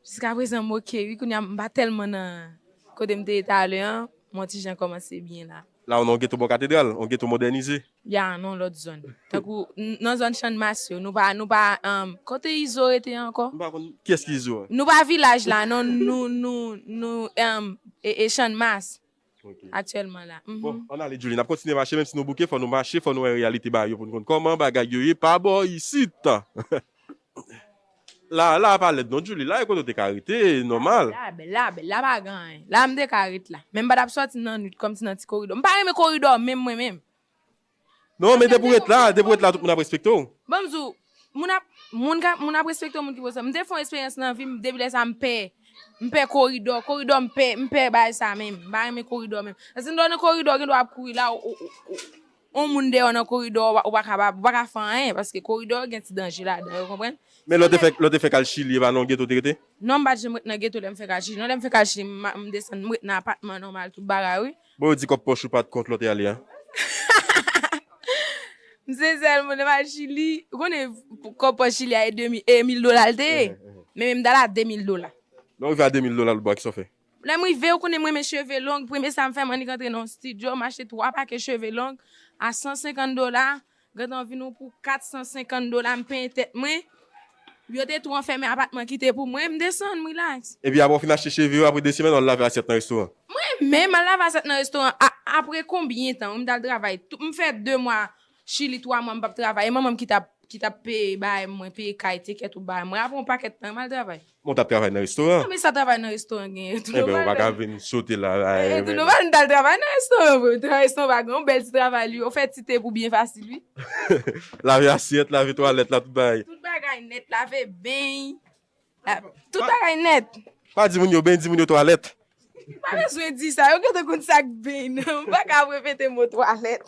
Jiskaprezan m oke wi, kounye a m pa tèlman nan kote m te ye talè an, m on ti jan kòmanse byen la. La w nan yon geto bò katedral, yon geto modènize? Ya, nan yon lòt zòn. Tankou n- nan zòn Channmas yo, nou pa, nou pa, um, kote Izo rete ankò? M pa konn kiyès ki Izo a. Nou pa vilaj la, non, nou, nou, nou, um, e, e Channmas. Ok. Aktyèlman la. Mhm. Bon, ann ale Djouly, n ap kontinye mache, menm si nou bouke, fò nou mache, fò nou wè reyalite bagay yo pou n konn kòman bagay yo ye pa bò isit. La, la pa lèd non, Djouly. La e kote w te ka rete, nòmal. La bèl, la bèl, la pa gen anyen. La m te ka ret la. Men m pa t ap sòti nan nwit kòmsi nan ti koridò. M pa renmen koridò menm mwen menm. Non, men depi w ret la, depi w ret la, tout moun ap respekte w. Ban m di w, moun ap, moun ka, moun ap respekte w, moun ki pran sa. M te fè yon eksperyans nan vi m, depi lè sa m pè. M pè koridò, koridò m pè, m pè bagay sa menm. M pa renmen koridò menm. Paske lè w nan koridò, gen dwa w ap kouri la, ou, ou, ou, yon moun dèyè w nan koridò, ou pa, ou pa kapab, ou pa ka fè anyen, paske koridò gen ti danje ladan, ou konprann? Men lè w te fèk, lè w te fèk al Chili, e pa nan yon geto w te rete? Non, m pa t janm ret nan geto lè m fèk al Chili. Non, lè m fèk al Chili, m, m desann, m ret nan apatman nòmal, tout bagay, wi. Bon, yo di kòb pòch ou pa t kont lè w te ale a? M se sèl moun, lè m al Chili, ou konnen kòb pòch Chili a e de mil, e mil dola l te ye. Men, men m t al a de mil dola. Lè w rive a de mil dola lòtbò a, kisa w fè? Lè m rive, ou konnen m renmen cheve long. Premye sa m fè, m annik antre nan yon estidyo, m achte twa pake cheve long a san senkant dola. Gentan vin pou kat san senkant dola, m penyen tèt mwen. Yo te tou anfèmen apatman ki te pou mwen, m desann, m rilaks. Epi apre w fin achte cheve yo, apre de semèn, w al lave asyèt nan restoran. Mwen menm, m al lave asyèt nan restoran, a, apre konbyen tan, wi, m t al travay. Tou, m fè de mwa Chili, twa mwa m p ap travay. E manman m ki t ap ki t ap peye bagay mwen, peye kay, tike tout bagay mwen. Apre yon pakèt tan, m al travay. Men w t ap travay nan restoran? Non, men sa travay nan restoran genyen? Tou nòmal. Enben, ou pa ka vin sote la. Tou nòmal, m t al travay nan restoran vre. Travay restoran pa gen yon bèl ti travay li. Ou fè ti te pou byen fasil, wi. Lave asyèt, lave twalèt la, tout bagay. Tout bagay nèt, lave beny. Tout bagay nèt. Pa di moun yo beny, di moun yo twalèt. Pa bezwen di sa, yo gentan konn sa k beny nan. M pa ka repete mo twalèt.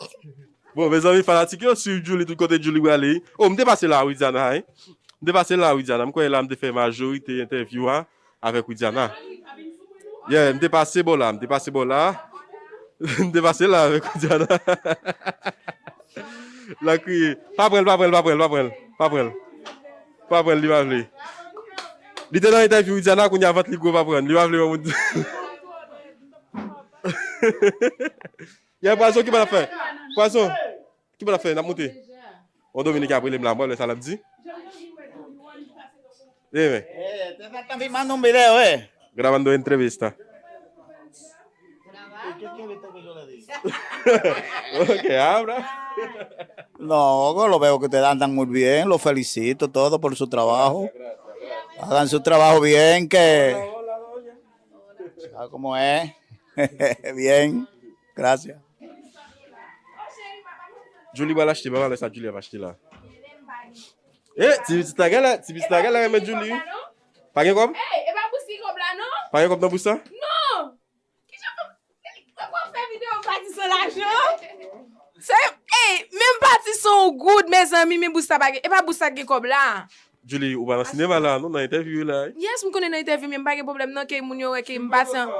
Bon, mezanmi, fanatik yo, swiv Djouly tout kote Djouly prale. Oh, m te pase la, Widiana, hein. M te pase la, Widiana. M kwè la, m te fè majorite entèvyou a avèk Widiana. Yeah, m te pase bò la, m te pase bò la. M te pase la avèk Widiana. L ap kriye. Pa pran l, pa pran l, pa pran l, pa pran l. Pa pran l. Pa pran l, li pa vle. Li te nan entèvyou Widiana, kounye a vant li gwo, pa pran l. Li pa vle wè moun. Yè, Pwazon, ki bò n ap fè? Pwazon, ki bò n ap fè? N ap moute. On Dominiken ap rele m la, mwen, lè sa l ap di. Dime. Eh, te falta firmar un video, eh. Grabando entrevista. Ok, abra. No, lo veo que ustedes andan muy bien, lo felicito todo por su trabajo. Hagan su trabajo bien, que... ¿Sabe cómo es? Bien, gracias. Djouly pral achte, ban m wè sa Djouly ap achte la. Eh, ti pitit la genlè, ti pitit la genlè renmen Djouly wi. Pa gen kòb? Ey, e pa bous ki kòb la non. Pa gen kòb nan bous la? Non. Kijan pou, pou fè videyo pa di san lajan? Se, ey, menm pa di san yon goud, mezanmi, men bous la pa gen, e pa bous la gen kòb la. Djouly, ou pa nan sinema la, non, nan entèvyou la wi. Yes, m konnen nan entèvyou, men m pa gen pwoblèm non, ke moun yo wè ke m pati an,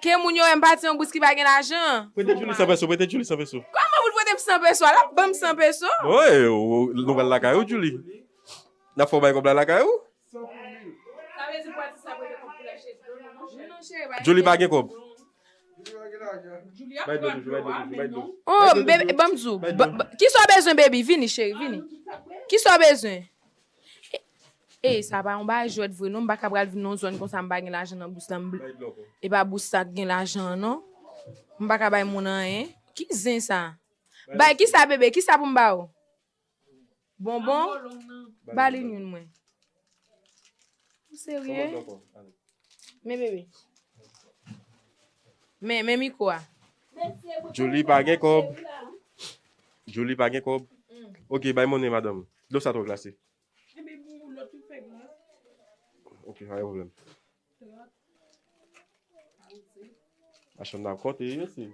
ke moun yo wè m pati an bous ki pa gen lajan. Prete Djouly san peso, prete Djouly san peso. Kòman pou l prete m san peso? L ap ban m san peso? Bon, e, ou, nou pral lakay ou, Djouly. N ap fè w bay kòb la lakay ou? Sa vle di pati sa prete kòb pou l achte dlo, non, cheri? Djouly pa gen kòb. Bay dlo toujou, bay dlo toujou, bay dlo. Oh, bebe, ban m di w. Ba, ba, kisa w bezwen, baby? Vini, cheri, vini. Kisa w bezwen? E, e, sa pa yon bagay jwèt vre, non. M pa ka pral vin nan yon zòn konsa, m pa gen lajan nan bous la, m bl-, e pa bous sa k gen lajan an, non. M pa ka bay moun anyen. Ki zen sa? Bay, kisa, bebe? Kisa pou m ba w? Bonbon? Ba li youn mwen. Ou serye? Men bebe. Men, men mikwo a. Djouly pa gen kòb. Djouly pa gen kòb. Ok, bay monnen, madanm. Dlo sa twò glase. Ok, pa gen pwoblèm. Machann nan ap konte, wi, mesye.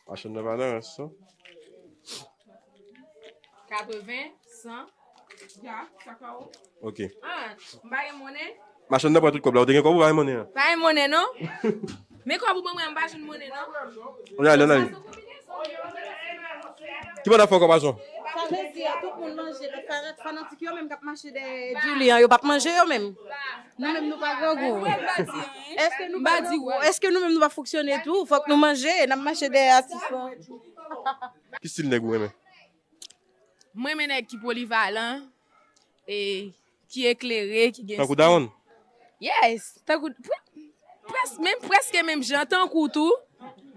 Machann nan pa nan rans, non. Katreven, san. Ok. Ah, m pa gen monnen. Machann nan pran tout kòb la. Ou te gen kòb ou pa gen monnen an? Pa gen monnen, non. Men kòb ou ban mwen, m pa jwenn monnen, non. Ann ale, ann ale. Ki bò n ap fè kòb, Pwazon? Sa vle di, tout moun manje, men fanatik yo menm k ap mache dèyè Djouly an, yo p ap manje yo menm. Nou menm nou pa grangou. Èske nou pa grangou? Èske nou menm nou pa fonksyone tou? Fòk nou manje, n ap mache dèyè atis lan. Ki stil nèg ou renmen? Mwen renmen nèg ki polivalan, e ki eklere, ki gen stil. Tankou dawonn? Yes, tankou, pre-, près-, menm, prèske menm jan, tankou tou.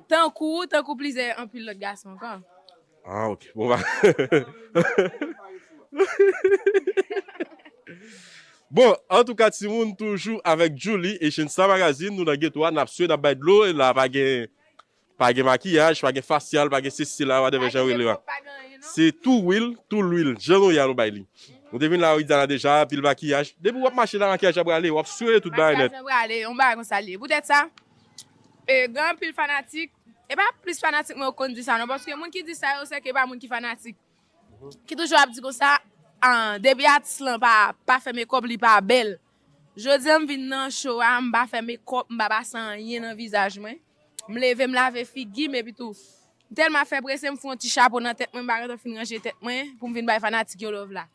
Tankou, tankou plizyè, anpil lòt gason ankò. Ah, ok. Bon, ba. Bon, antouka, timoun, toujou avèk Djouly e Shensta Magazine, nou nan geto a, n ap swe, n ap bay dlo, e la pa gen, pa gen makiyaj, pa gen fasyal, pa gen sesi la, whatever jan yo rele a. Se tou lwil, tou lwil, jan nou ye a nou bay li. Nou te vin la, Widiana deja, pil makiyaj. Depi w ap mache la, makiyaj la prale, w ap swe tout bagay nèt. Makiyaj la prale, yon bagay konsa l ye. Poutèt sa, e, gen anpil fanatik, e pa plis fanatik mwen yo konn di sa non, paske moun ki di sa yo, se ke pa moun ki fanatik. Ki toujou ap di konsa, ah, depi atis lan pa, pa fè mekòp, li pa bèl. Jodi a, m vin nan show a, m pa fè mekòp, m pa pase anyen nan vizaj mwen. M leve, m lave figi m, epi tou, m tèlman fè prese, m fè yon ti chapo nan tèt mwen, m pa gentan fin ranje tèt mwen, pou m vin bay fanatik yo love la.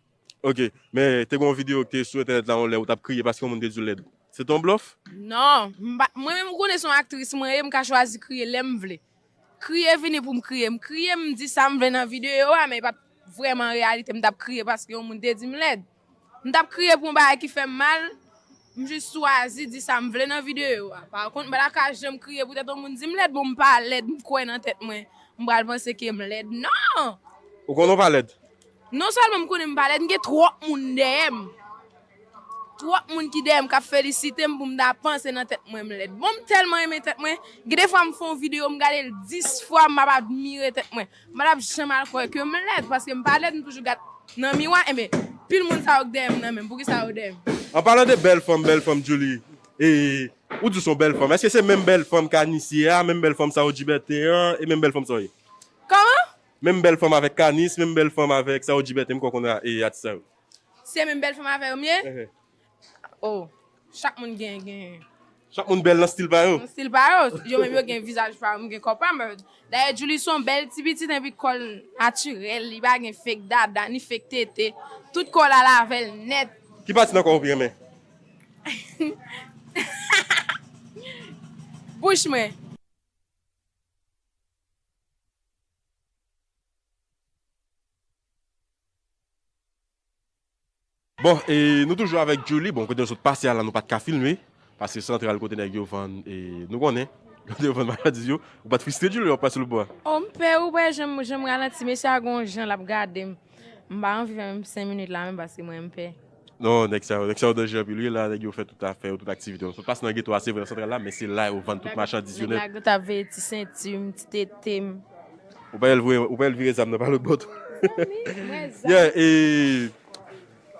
Ok, men te gen yon videyo ki te sou entènèt la, yon lè ou t ap kriye paske yon moun te di w lèd. Se te yon blòf? Non, m pa, mwen menm ou konnen se yon aktris mwen ye, m ka chwazi kriye lè m vle. Kriye vini pou m kriye. M kriye, m di sa m vle nan videyo a, men e pa t vrèman an reyalite m t ap kriye paske yon moun te di m lèd. M t ap kriye pou yon bagay ki fè m mal, m jis chwazi di sa m vle nan videyo a. Pa kont, m pa ta ka janm kriye poutèt yon moun di m lèd, bon, m pa lèd, m kwè nan tèt mwen. M pral panse ke m lèd. Non! Ou konnen w pa lèd? Non sèlman m konnen m pa lèd, m gen twòp moun dèyè m. Twòp moun ki dèyè m k ap felisite m pou m ta panse nan tèt mwen m lèd. Bon, m tèlman renmen tèt mwen, gen de fwa m fè yon videyo, m gade l dis fwa, m ap admire tèt mwen. M pa t ap janm al kwè ke m lèd, paske m pa lèd, m toujou gad nan miwa, enben, pil moun sa yo k dèyè m nan menm, poukisa yo dèyè m? An palan de bèl fanm, bèl fanm Djouly, e, Ou di w se yon bèl fanm. Èske se menm bèl fanm Kanis ye a, menm bèl fanm Saroudji Bertin an, e menm bèl fanm sa w ye? Kòman? Menm bèl fanm avèk Kanis, menm bèl fanm avèk Saroudji Bertin, m kwè w konn e, atis sa yo. Se menm bèl fanm avè yo m ye? Ehe. Oh, chak moun gen, gen. Chak moun bèl nan stil pa yo. Nan stil pa yo. Yo menm yo gen vizaj pa yo, m gen kò pa m. Dayè, Djouly se yon bèl ti pitit, epi kò l natirèl, li pa gen fake dada, ni fake tete. Tout kò l al avè l nèt. Ki pati nan kò w ou pi renmen? Bouch mwen. Bon, e nou toujou avèk Djouly. Bon, kote nou sot pase a la, nou pa t ka filme. Paske Santral, kote nèg yo vann, e nou konnen. Kote yo vann machandiz yo. Ou pa t fristre, Djouly, w ap pase lòtbò a? Oh, m pè, ou wè jan m, jan m ralanti. Mesye a gon jan l ap gade m. M pa anvi fè menm senk minit la menm, paske mwen, m pè. Non, nèg sa yo, nèg sa yo danje anpil wi la, nèg yo fè tout afè yo, tout aktivite yo. Sot pase nan geto a, se vre, nan Santral la, men se la yo vann tout machandiz yo nèt. Nèg la t ap veye ti senti m, ti tete m. Ou pa wè l vire, ou pa wè l vire zam nan pa lòt bò tou. Zanmi, mwen zam. Yeah, e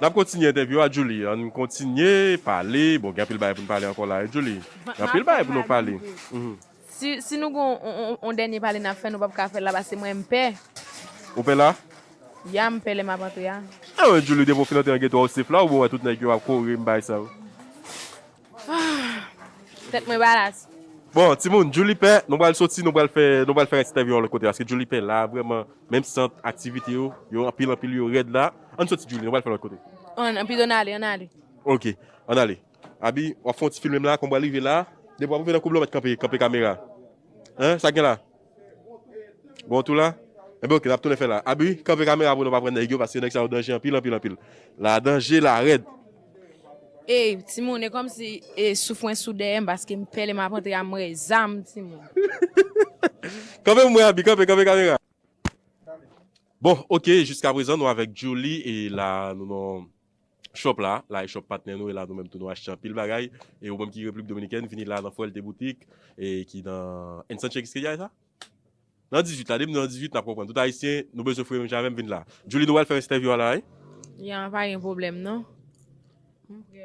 n ap kontinye entèvyou a, Djouly. Ann kontinye pale. Bon, gen anpil bagay pou n pale ankò la, wi, Djouly. Gen anpil bagay pou nou pale. Mhm. Si, si nou gon on, on, on dènye pale n ap fè, nou p ap ka fè l la, paske mwen, m pè. Ou pè la? Ya, m pè lè m ap antre a. Anmwey, Djouly, depi w fin antre nan geto a, ou safe la, ou bon, wè tout nèg yo ap kore, m bay sa yo. Tèt mwen balas. Bon, timoun, Djouly pè, nou pral soti, nou pral fè, nou pral fè yon ti entèvyou yon lòt kote, paske Djouly pè la, vrèman, menm sant aktivite yo, yo anpil, anpil, yo rèd la. Ann soti, Djouly, nou pral fè lòt kote. Ann, ann, pito n ale, ann ale. Ok, ann ale. Abi, w ap fè yon ti filme m la, kòm w pral rive la. Depi w ap rive nan koub la, w mèt kanpe, kanpe kamera. Hein, sa k gen la? Bon, tou la? Enben, ok, n ap tounen fè la. Abi, kanpe kamera pou nou pa pran nèg yo, paske nèg sa yo danje anpil, anpil, anpil. La danje, la rèd. Ey, timoun, e kòmsi e souf mwen sou dèyè m, paske m pè lè m ap antre a, m wè zam, timoun. Kanpe m wè, Abi, kanpe, kanpe kamera. Bon, ok, jiskaprezan, nou avèk Djouly, e la, nou nan shop la, la e shop patnè nou, e la nou menm tou nou achte anpil bagay. E ou menm ki Repiblik Dominikèn, vini la nan Fuerte Boutique, e ki nan Ensanche Quisqueya, e sa? Nan dizuit la, depi nou nan dizuit, n ap konprann. Tout Ayisyen, nou bezwen fouye menm jan avè m, vin la. Djouly, nou pral fè yon entèvyou a la, wi. Ya, pa gen pwoblèm, non.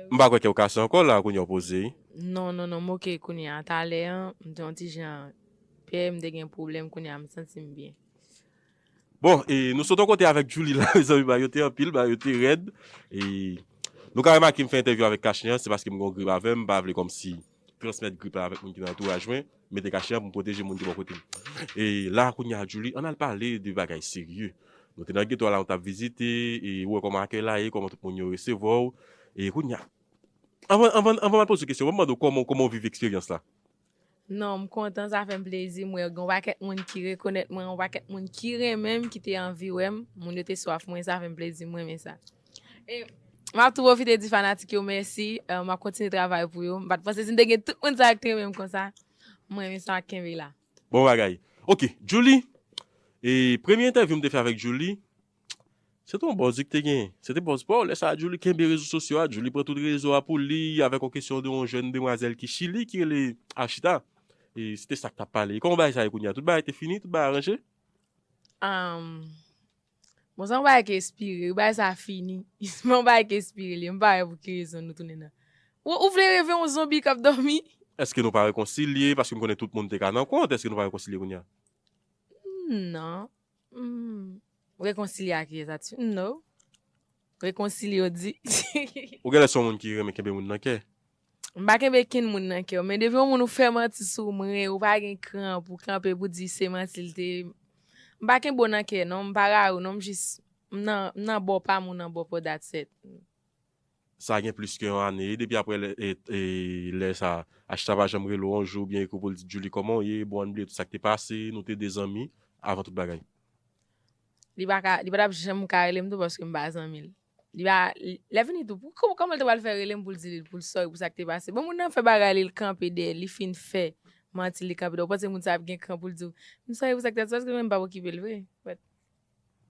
M pa kwè ke w kase ankò la, kounye a w poze, wi. Non, non, non, m oke kounye a. Talè an, m te yon ti jan pè, m te gen pwoblèm, kounye a, m santi m byen. Bon, e nou sot yon kote avèk Djouly la, mezanmi, bagay yo te anpil, bagay yo te rèd. E nou ka remake m fè entèvyou avèk kach li an, se paske m gen yon grip avè m, m pa vle kòmsi transmèt grip la avèk moun ki nan antouraj mwen, m mete kach li an pou m pwoteje moun ki bò kote m. E la, kounye a, Djouly, ann al pale de bagay serye. Nou te nan geto a la, nou t ap vizite, e ou wè kòman akèy la ye, kòman tout moun yo resevwa w. E kounye a, anvan, anvan, anvan m al poze w kesyon, ban m mande w kòman, kòman w viv eksperyans la? Non, m kontan, sa fè m plezi. M wè gen yon pakèt moun ki rekonèt mwen, yon pakèt moun ki renmen m, ki te anvi wè m. Moun yo te swaf mwen, sa fè m plezi, m renmen sa. E m ap tou pwofite di fanatik yo mèsi. Eh, m ap kontinye travay pou yo. M pa t panse si m te gen tout moun sa yo ki te renmen m konsa. M renmen sa, kenbe la. Bon bagay. Ok, Djouly, e premye entèvyou m te fè avèk Djouly, se te yon bòz li te genyen. Se te bòz pa w. Lè sa a, Djouly kenbe rezo sosyo a. Djouly pran tout rezo a pou li avèk yon kesyon de yon jèn demwazèl ki Chili ki rele Archita. E se te sa k t ap pale. E kòman bagay sa ye kounye a? Tout bagay te fini? Tout bagay aranje? Ahn, bon, se yon bagay ki espire wi, bagay sa fini. Se yon bagay ki espire li ye. M pa wè pou ki rezon nou tounen nan. Ou, ou vle reve yon zonbi k ap dòmi? Èske nou pa rekonsilye? Paske m konnen tout moun te ka nan kont. Èske nou pa rekonsilye kounye a? Non. Hmm. Rekonsilye ak kiyès, Ati? No. Rekonsilye, w di. Ou genlè se yon moun ki renmen kenbe moun nan kè. M pa kenbe kenn moun nan kè, men depi yon moun ou fè manti sou mwen, ou pa gen kran pou kanpe pou di se manti l te. M pa kenbe w nan kè, non, m pa rayi w, non, m jis, m nan, m nan bò pa m, ou nan bò pa w, that's it. Sa gen plis ke yon ane, depi apre lè, e, e, lè sa, Achita pa janm rele w yon jou, oubyen ekri w pou l di, Djouly, kòman w ye? Bon, ann bliye tout sa k te pase, nou te de zanmi, avan tout bagay. Li pa ka, li pa t ap janm ka rele m tou paske m pa zanmi l. Li pa, lè fini tou, pou, kòman, kòman l te pral fè rele m pou l di li, pou l sorry pou sa k te pase? Bon, moun nan fè bagay li, l kanpe dèyè, li fin fè manti, li kanpe dèyè. Ou panse moun sa ap gen kran pou l di w, m sorry pou sa k te pase, paske mwen m p ap okipe l vre. But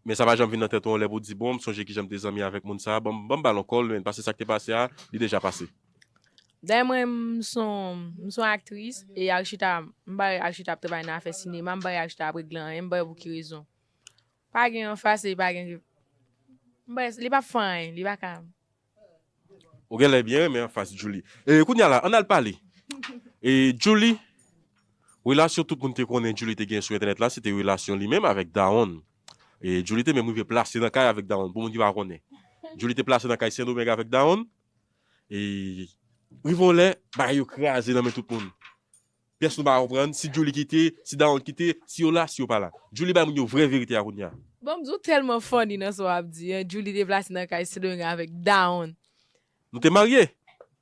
Men sa pa janm vin nan tèt ou yon lè pou w di, bon, m sonje kijan m te zanmi avèk moun sa a, ban m, ban m ba l yon call, men, paske sa k te pase a, li deja pase. Dayè mwen, m son, m son aktris, e Archita, m pa wè Archita ap travay nan afè sinema, m pa wè Archita ap regle anyen, m pa wè pou ki rezon. Pa gen anfas, e pa gen, m pa wè, li p ap fè anyen, li pa ka. Ou genlè byen renmen anfas Djouly. E, kounye a la, ann al pale. E Djouly, relasyon tout moun te konnen Djouly te gen sou entènèt la, se te relasyon li menm avèk Dawonn. E Djouly te menm rive plase nan kay avèk Dawonn, pou moun ki pa konnen. Djouly te plase nan kay Sendomeng avèk Dawonn. E rive yon lè, bagay yo kraze nan men tout moun. Pyès nou pa konprann si Djouly kite, si Dawonn kite, si yo la, si yo pa la. Djouly bay moun yo vrè verite a kounye a. Bon, m di w tèlman funny nan sa w ap di an. Djouly te plase nan kay Sendomeng avèk Dawonn. Nou te marye.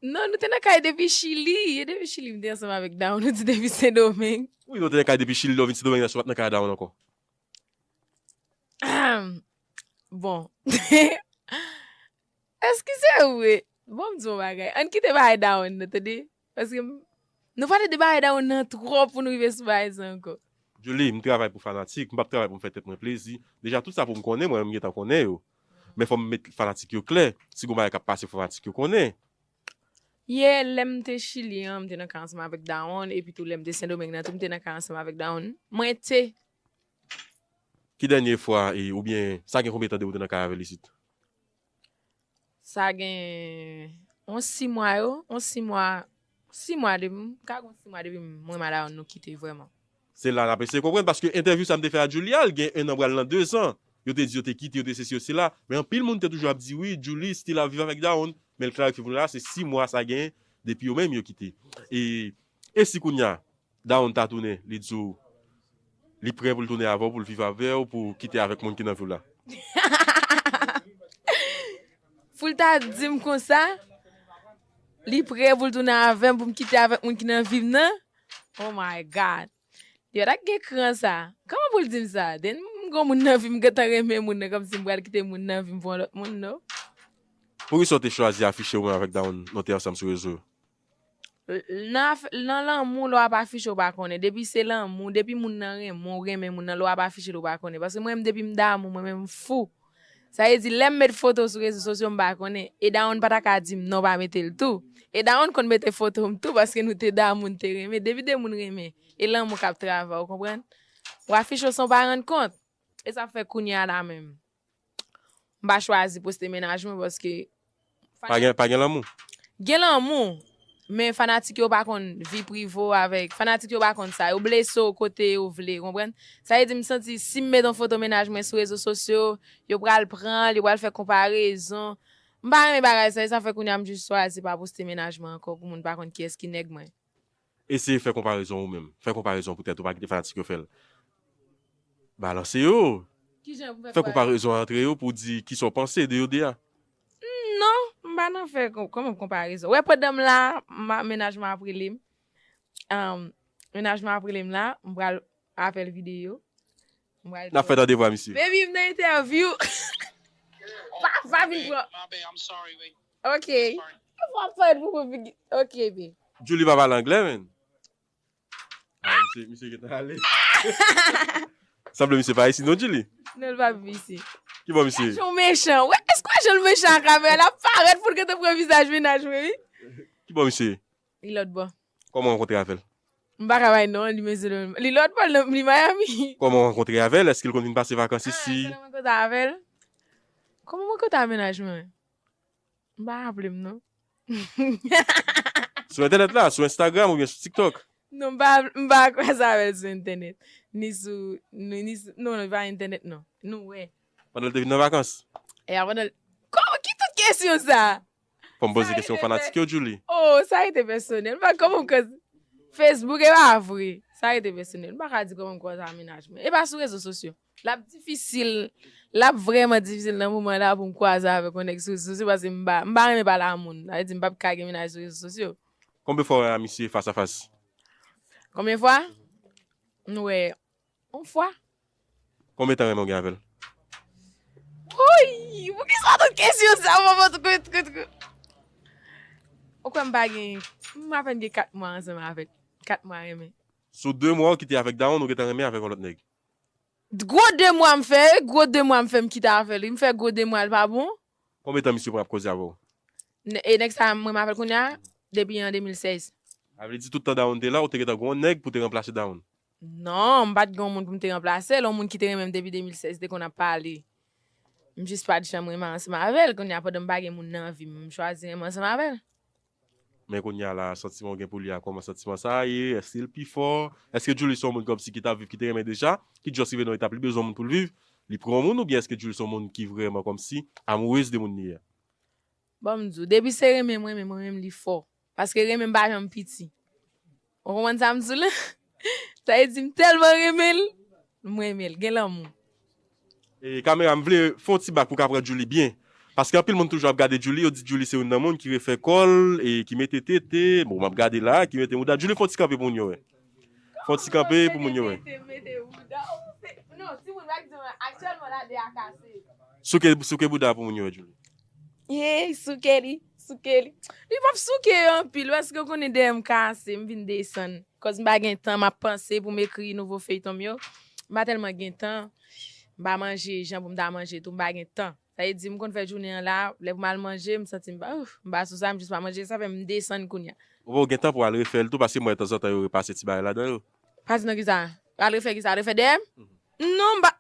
Non, nou te nan kay depi Chili. E depi Chili, m te ansanm avèk Dawonn. Nou di depi Sendomeng. Wi, nou te nan kay depi Chili, lè w vin Sendomeng, nan, si w pa t nan kay a Dawonn ankò. Bon. Èske se vre? Bon, m di yon bagay. Ann kite bagay Dawonn nan, tande. Paske m- nou pale de bagay Dawonn nan twòp pou nou rive sou bagay sa ankò. Djouly, m travay pou fanatik, m p ap travay pou m fè tèt mwen plezi. Deja, tout sa pou m konnen, mwen menm m gentan konnen yo. Men fò m met fanatik yo klè. Si gon bagay k ap pase, fò fanatik yo konnen. Yè, lè m te Chili an, m te nan kay ansanm avèk Dawonn, epi tou lè m te Sendomeng nan tou, m te nan kay ansanm avèk Dawonn. Mwen te Ki dènye fwa, e, oubyen sa gen konbyen tan depi w te nan kay avè l isit? Sa gen yon sis mwa yo, yon sis mwa, sis mwa depi m, ka gen yon sis mwa depi mwen mal a nou kite vrèman. Se la n ap eseye konprann, paske entèvyou sa m te fè a Djouly a, l gen ennan pral nan dezan. Yo te di yo te kite, yo te sesi, yo sela. Men anpil moun te toujou ap di, wi, Djouly still ap viv avèk Dawonn. Men l klarifye pou nou la, se sis mwa sa gen depi yo menm yo kite. E, e si kounye a, Dawonn ta tounen, li di w, li prè pou l tounen avè w, pou l viv avè w, pou kite avèk moun ki nan vi w la. Pou l ta di m konsa, li prè pou l tounen avè m, pou m kite avèk moun ki nan vi m nan. Oh my God. Yo, ta gen kran sa. Kòman pou l di m sa? Den m gon moun nan vi m, gentan renmen moun nan, kòmsi m pral kite moun nan vi m pou yon lòt moun, non. Poukisa w te chwazi afiche w menm avèk Dawonn, nou te ansanm sou rezo? L- Nan, af- nan lanmou, lè w ap afiche, w pa konnen. Depi se lanmou, depi moun nan renmen w, renmen moun nan, lè w ap afiche l, ou pa konnen. Paske mwen menm, depi m damou, mwen menm m fou. Sa vle di, lè m met foto sou rezo sosyo, m pa konnen. E Dawonn pa ta ka di m non, pa mete l tou. E Dawonn konn mete foto m tou, paske nou te damou, n te renmen. Depi de moun renmen, e lanmou k ap travay, ou konprann? W afiche w san w pa rann kont. E sa fè kounye a la menm. M pa chwazi poste mennaj mwen paske Pa gen, pa gen lanmou. Gen lanmou, men fanatik yo pa konn vi prive w avèk, fanatik yo pa konn sa. Yo blese w kote yo vle, konprann? Sa vle di m santi si m met yon foto mennaj mwen sou rezo sosyo, yo pral pran l, yo pral fè konparezon. M pa renmen bagay sa, e sa fè kounye a m jis chwazi pa poste mennaj mwen ankò pou moun pa konn kiyès ki nèg mwen. Eseye fè konparezon ou menm. Fè konparezon pou tèt ou, pa kite fanatik yo fè l. Balanse yo. Kijan pou fè Fè konparezon? Konparezon antre yo pou di kisa w panse de yo de a. Non, m pa nan fè kon- kòman konparezon. Wè, pandan m la, ma- mennaj mwen ap rele m. Um, mennaj mwen ap rele m la, m pral apèl videyo. M pral N ap fè tande vwa misye. Baby, m nan entèvyou. Pa, pa vin pran. Ok. Fò ap fè pou mwen figi. Ok, be. Djouly pa pale anglè, menn. Ah, misye, misye gentan ale. Sanble misye pa isit non, Djouly. Non, l pa viv isit. Ki bò misye? Gason mechan. Wè, èske w wè jan l mechan ak kamera? L ap parèt pou l gentan pran vizaj mennaj mwen, wi. Ki bò misye? Li lòt bò. Kòman w rankontre avè l? M pa ka bay non, li mezye li lòt bò, li Miami. Kòman w rankontre avè l? Èske l konn vin pase vakans isi? Ah, kòman mwen rankontre avè l? Kòman mwen rankontre ak mennaj mwen? M pa raple m non. Sou entènèt la, sou Instagram oubyen sou TikTok? Non, m pa, m pa kwaze avè l sou entènèt. Ni sou, ni, ni sou, non, non, pa entènèt non. Nou wè. Pandan l te vin nan vakans? E a pandan l, kòman, ki tout kesyon sa? Fò m poze kesyon fanatik yo, Djouly. Oh, sa rete pèsonèl. M pa, kòman m kwaze? Facebook, e pa vre. Sa rete pèsonèl. M pa ka di kòman m kwaze ak mennaj mwen. E pa sou rezo sosyo. L ap difisil, l ap vrèman difisil nan moman la pou m kwaze avèk yon nèg sou rezo sosyo paske m pa, m pa renmen pale a moun. Sa vle di m p ap ka gen mennaj sou rezo sosyo. Konbyen fwa w wè a misye fas a fas? Konbyen fwa? M wè yon fwa. Konbyen tan renmen w gen avè l? Woy! Poukisa tout kesyon sa? Ou kwè m pa gen, m apèn gen kat mwa ansanm avè l. Kat mwa renmen. Sou de mwa w kite avèk Dawonn, ou gentan renmen avèk yon lòt nèg? Gwo de mwa m fè, gwo de mwa m fè m kite avè l, wi. M fè gwo de mwa, l pa bon. Konbyen tan misye pran ap koze avè w? N- E nèg sa a, mwen m avè l kounye a, depi an de mil sèz. Sa vle di tout tan Dawonn te la, ou te gentan gen yon nèg pou te ranplase Dawonn? Non, m pa t gen yon moun pou m te ranplase l, yon moun ki te renmen m depi de mil sèz, te konn ap pale. M jis pa t janm renmen ansanm avè l, kounye a pandan m pa gen moun nan vi m, m chwazi renmen ansanm avè l. Men kounye a la, santiman w gen pou li a, kòman santiman sa a ye? Èske l pi fò? Èske Djouly se yon moun kòmsi ki t ap viv, ki te renmen deja, ki just rive nan yon etap li bezwen yon moun pou l viv, li pran yon moun, oubyen èske Djouly se yon moun ki vrèman kòmsi amourez de moun li ye a? Bon, m di w, depi se renmen m renmen, mwen menm li fò. Paske renmen m pa janm piti. Ou konprann sa m di w la? Sa vle di m tèlman renmen l, m renmen l, gen lanmou. E kamera, m vle fè yon ti bak pou w ka pran Djouly byen. Paske anpil moun toujou ap gade Djouly, yo di Djouly se youn nan moun ki refè kò l, e ki mete tete, bon, m ap gade la, ki mete mouda. Djouly, fè yon ti kanpe pou moun yo wè. Fè yon ti kanpe pou moun yo wè. Non, timoun pa di mwen aktyèlman la de a kase. Souke, souke bouda pou moun yo wè, Djouly. Hey, souke li, souke li. Li p ap souke yo anpil, paske w konnen dèyè m kase, m vin desann. Kòz m pa gen tan, m ap panse pou m ekri nouvo feyton m yo. M pa tèlman gen tan. M pa manje jan pou m ta manje tou, m pa gen tan. Sa vle di, m konn fè jounen an la, lè pou m al manje, m santi m pa, ouf, m pa sou sa, m jis pa manje, sa fè m desann kounye a. Ou gen tan pou al refè l tou, paske m wè tanzantan yo repase ti bagay ladan yo. Pase nan kisa? Al refè kisa? Al refè dèyè m? Non, m pa,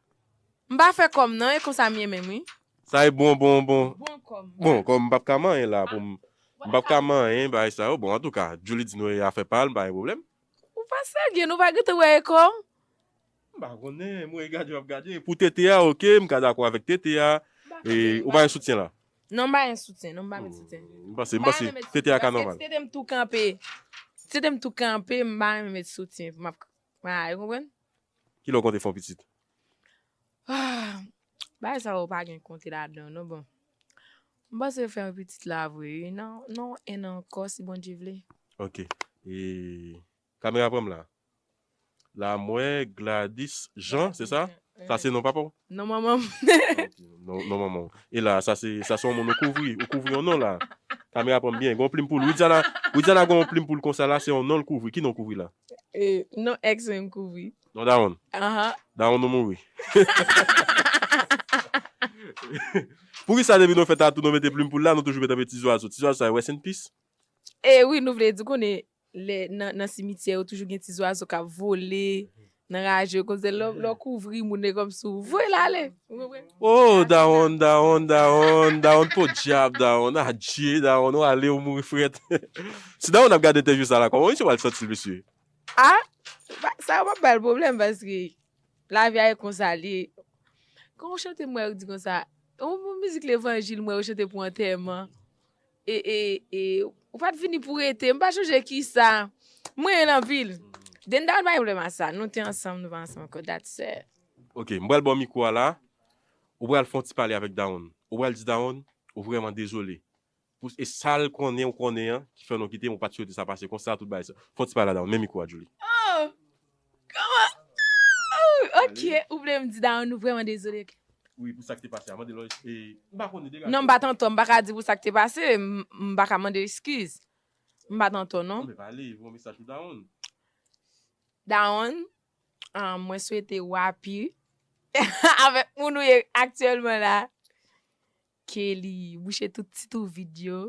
m pa fè kò m non, e konsa m ye menm, wi. Sa e bon, bon, bon. Bon kò m. Bon, kòm m p ap ka manyen la, pou m, m p ap ka manyen, bagay sa yo. Bon, antouka, Djouly di nou e afè pa l, m pa gen pwoblèm. Ou pa serye, nou pa gentan wè ekò? M pa konnen, mwen gade, m ap gade. Pou tete a, oke, m ka dakò avèk tete a. E, ou pa gen soutyen la? Non, m pa gen soutyen, non, m pa met soutyen. M panse, m panse, tete a ka nòmal. Tete m tou kanpe. Tete m tou kanpe, m pa renmen met soutyen. M ap, ah, ou konprann? Kilè w konte fè yon pitit? Ah, bagay sa yo pa gen konte ladan, non, bon. M panse fè yon pitit la vre, wi, nan, nan en an ankò, si Bondye vle. Ok. E, kamera pran m la. La, m wè Gladys Jean, se sa? Sa se non papa w? Non, manman m. Ok, non, non, manman w. E la, sa se, sa se yon moun ou kouvri, ou kouvri yon non la. Kamera pran m byen, gon plim pou l. Widiana, Widiana gon plim pou l konsa la, se yon non l kouvri. Ki non kouvri la? E, non, ex mwen m kouvri. Non, dawonn. Aha. Dawonn nou mouri. Poukisa depi nou fè tatou, nou mete plim pou l la, nou toujou mete ti zwazo? Ti zwazo sa, rest in peace? E wi, nou vle di konnen lè nan, nan simityè yo toujou gen ti zwazo k ap vole nan raje yo, konsa lè, lè w kouvri moun e kòmsi w voye l ale. Ou konprann? Oh, dawonn, dawonn, dawonn, dawonn, podyab, dawonn, adye, dawonn, ou ale, ou mouri frèt. Si dawonn ap gade entèvyou sa la, kòman misye pral santi l, mesye? Ah, sa yo p ap ba l pwoblèm paske lavi a e konsa l ye. Kan w chante m wè yo di konsa, yon mizik levanjil m wè yo chante pou antèman. E, e, e, ou pa t vini pou rete, m pa chonje kisa. Mwen renmen l anpil. Denda pa gen pwoblèm a sa, nou te ansanm, nou pa ansanm ankò, that's it. Ok, m pral ba w mikwo a la, ou pral fè yon ti pale avèk dawonn. Ou pral di dawonn, ou vrèman dezole. Pou, e sa l konnen, ou konnen an, ki fè nou kite m, ou pa t swete sa pase konsa, tout bagay sa. Fè yon ti pale a dawonn, men mikwo a, Djouly. Oh! Kòman? Oh, ok, ou vle m di dawonn, nou vrèman dezole, ok. Wi, pou sa k te pase a, mande l, e, m pa konnen degaje. Non, m pa t antò, m pa ka di pou sa k te pase, m, m pa ka mande eskiz. M pa t antò, non. Men pale, voye yon mesaj pou dawonn. Dawonn, ah, mwen swete w api avèk moun ou ye aktyèlman la. Ke li bouche tout ti twou vid yo.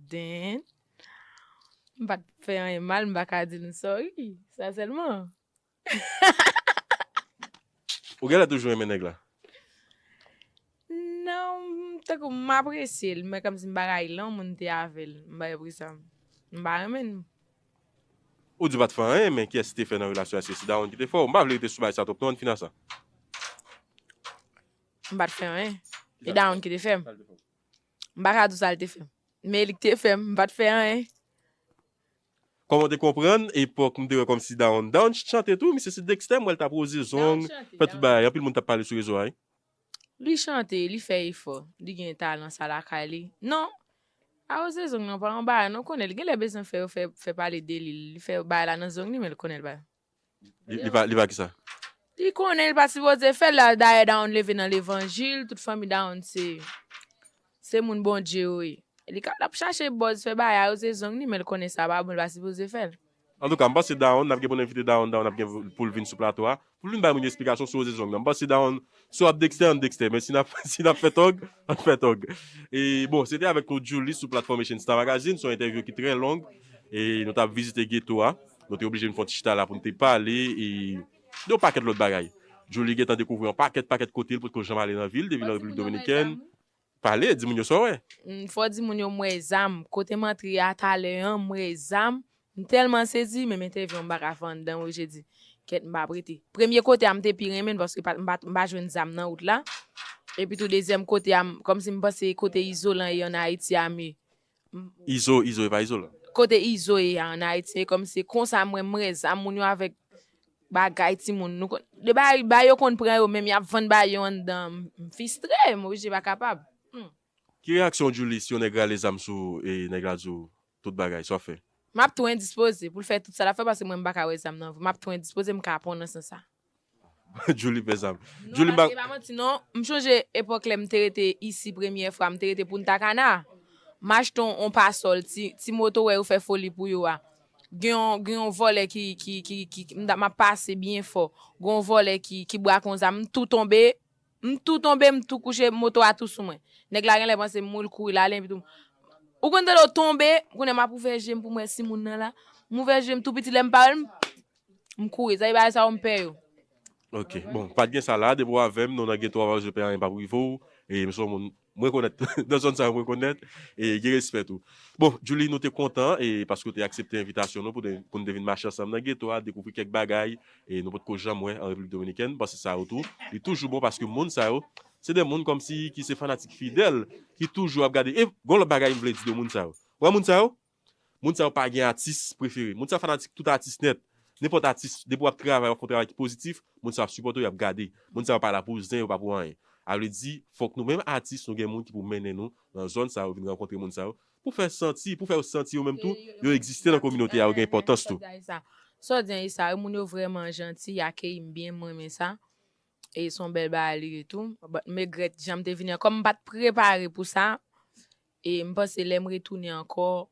Den. M pa t fè anyen mal, m pa ka di l m sorry. Sa sèlman. Ou genlè toujou renmen nèg la? Non, tankou m apresye l, men kòmsi m pa rayi l non, moun te avè l. M pa represa m. M pa renmen l. Ou di w pa t fè anyen, men kiyès ki te fè nan relasyon? Èske se dawonn ki te fè w? M pa vle rete sou bagay sa twòp non, ann fin a sa. M pa t fè anyen. E dawonn ki te fè m. M pa ka di w sa l te fè m. Men li ki te fè m, m pa t fè anyen. Kòman w te konprann epòk m te wè kòmsi dawonn? Dawonn chante tou, misye se Dexter, m wè l t ap woze zong, fè tout bagay. Anpil moun t ap pale sou rezo a, wi. Li chante, li fè efò, li gen talan sa lakay li. Non, pa woze zong nan pa yon bagay, non, konnen l genlè bezwen fè yo fè, fè pale de li, li fè bagay la nan zong li, men l konnen l pa. Li, li pa, li pa kisa? Li konnen l pa sipoze fè l la, dayè dawonn leve nan levanjil, tout fanmi dawonn se, se moun Bondye yo ye. Li ka, l ap chache buzz, fè bagay a woze zong li, men l konnen sa pa bon, l pa sipoze fè l. Antouka, m panse dawonn, n ap gen pou n envite dawonn, dawonn ap gen pou l vin sou plato a, pou l vin bay moun yo esplikasyon sou woze zong nan. M panse dawonn, si w ap Dexter, ann Dexter, men si n ap, si n ap fè tòg, ann fè tòg. E bon, se te avèk nou Djouly sou platfòm Asian Star Magazine, se yon entèvyou ki trè long, e nou t ap vizite geto a, nou te oblije vin fè yon ti chita la pou n te pale, e de yon pakèt lòt bagay. Djouly gentan dekouvri yon pakèt, pakèt kote, l potko janm ale nan vil, depi nan Repiblik Dominikèn. Pale, di moun yo sa w wè. Mm, fò di moun yo m wè zam. Kote m antre a talè an, m wè zam. M tèlman sezi, menm entèvyou an m pa ka fè anndan, oblije di, kèt, m p ap rete. Premye kote a m te pi renmen l paske pa- m pa m pa jwenn zam nan wout la. Epi tou dezyèm kote a, m- kòmsi m panse kote Izolan ye ann Ayiti a, men Izo, Izo, e pa Izolan. Kote Izo ye a ann Ayiti, e kòmsi konsa mwen m wè zam moun yo avèk bagay timoun. Nou konn, de bagay, bagay yo konn pran yo, menm y ap vann bagay yo anndan, m- m fistre, m oblije pa kapab. Hmm. Ki reyaksyon w, Djouly, si yon nèg rale zam sou ou e nèg la di w tout bagay, sa w ap fè? M ap tou endispoze pou l fè tout sa l ap fè, paske mwen m pa ka wè zam nan vre. M ap tou endispoze, m ka pran nan sans sa. Djouly pè zam. Non, Djouly, m pa- paske pa manti non, m chonje epòk lè m te rete isi premyè fwa, m te rete Punta Cana. M achte yon, yon pasòl, ti, ti moto wè yo fè foli pou yo a. Gen yon, gen yon vòlè ki, ki, ki, ki, ki- m ta- m ap pase byen fò. Gen yon vòlè ki, ki bwake yon zam, m tou tonbe, m tou tonbe, m tou kouche, moto a tou sou mwen. Nèg la genlè panse m mouri, l kouri, l ale, epi tou. Ou konn tande w tonbe, kounye a m ap ouvè je m pou m wè si moun nan la. M ouvè je m tou piti, lè m pa wè l, m, m kouri. Sa e bagay sa yo m pè yo. Ok, bon, pa t gen sa la, depi w avè m, nou nan geto a, w ap jwe pè, anyen p ap rive w, e m se yon moun, m rekonèt, nan zòn sa yo, m rekonèt, e gen respè tou. Bon, Djouly, nou te kontan, e paske w te aksepte envitasyon nou pou, de- pou n te vin mache ansanm nan geto a, dekouvri kèk bagay, e nou potko janm wè an Repiblik Dominikèn, m panse sa yo tou, li toujou bon paske moun sa yo, se de moun kòmsi ki se fanatik fidèl, ki toujou ap gade. E gon lòt bagay m vle di de moun sa yo. Wè moun sa yo? Moun sa yo pa gen atis prefere. Moun sa yo fanatik tout atis nèt. Nenpòt atis, depi w ap travay, w ap fè yon travay ki pozitif, moun sa yo ap sipòte w, y ap gade. Moun sa yo pa la pou zen, yo pa pou anyen. A vle di, fòk nou menm atis, nou gen moun ki pou mennen nou nan zòn sa yo, vin rankontre moun sa yo, pou fè santi, pou fè yo santi yo menm tou, yo egziste nan kominote a, yo gen enpòtans tou. Sa w di an ye sa, wi, moun yo vrèman janti, y akeyi m byen, m renmen sa. E se yon bèl bagay li ye tou. But m regrèt jan m te vini an. Kòm m pa t prepare pou sa, e m panse lè m retounen ankò,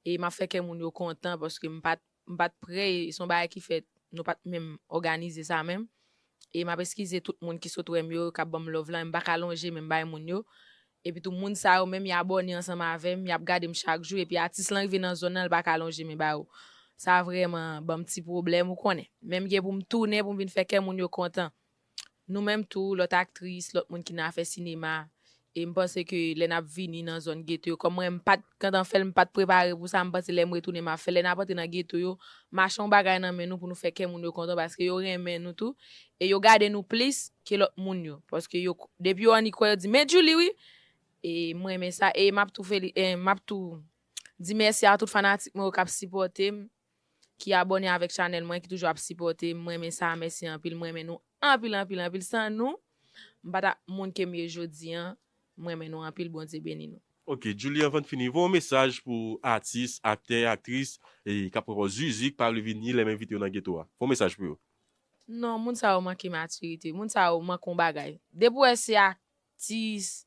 e m ap fè kè moun yo kontan, paske m pa t, m pa t prè, e se yon bagay ki fèt, nou pa t menm òganize sa menm. E m ap eskize tout moun ki sot wè m yo, k ap ban m love la, m pa ka lonje men m bay moun yo. Epi tou, moun sa yo menm, y abòne ansanm avè m, y ap gade m chak jou, epi atis lan rive nan zòn nan, l pa ka lonje men ba yo. Sa vrèman ban m ti pwoblèm, ou konnen. Men m gen pou m tounen, pou m vin fè kè moun yo kontan. Nou menm tou, lòt aktris, lòt moun ki nan afè sinema, e m panse ke lè n ap vini nan zòn geto yo, kòm mwen, m pa t, kantan fè l, m pa t prepare pou sa, m panse lè m retounen, m ap fè. Lè n ap antre nan geto yo, m achte yon bagay nan men nou pou nou fè kè moun yo kontan, paske yo renmen nou tou, e yo gade nou plis ke lòt moun yo. Paske yo, depi yo annik wè, yo di, "Men Djouly, wi!" E m renmen sa, e m ap tou feli-, e m ap tou di mèsi a tout fanatik mwen yo k ap sipòte m, ki abòne avèk chanèl mwen, ki toujou ap sipòte m. M renmen sa, mèsi anpil, m renmen nou anpil, anpil, anpil. San nou, m pa t ap moun ke m ye jodi an. M renmen nou anpil, Bondye beni nou. Ok, Djouly, anvan n fini, voye yon mesaj pou atis, aktè, aktris, e k ap pran pòz zizi, k pa vle vini lè m envite yo nan geto a. Voye yon mesaj pou yo. Non, moun sa yo manke matirite. Moun sa yo manke yon bagay. Depi w wè se atis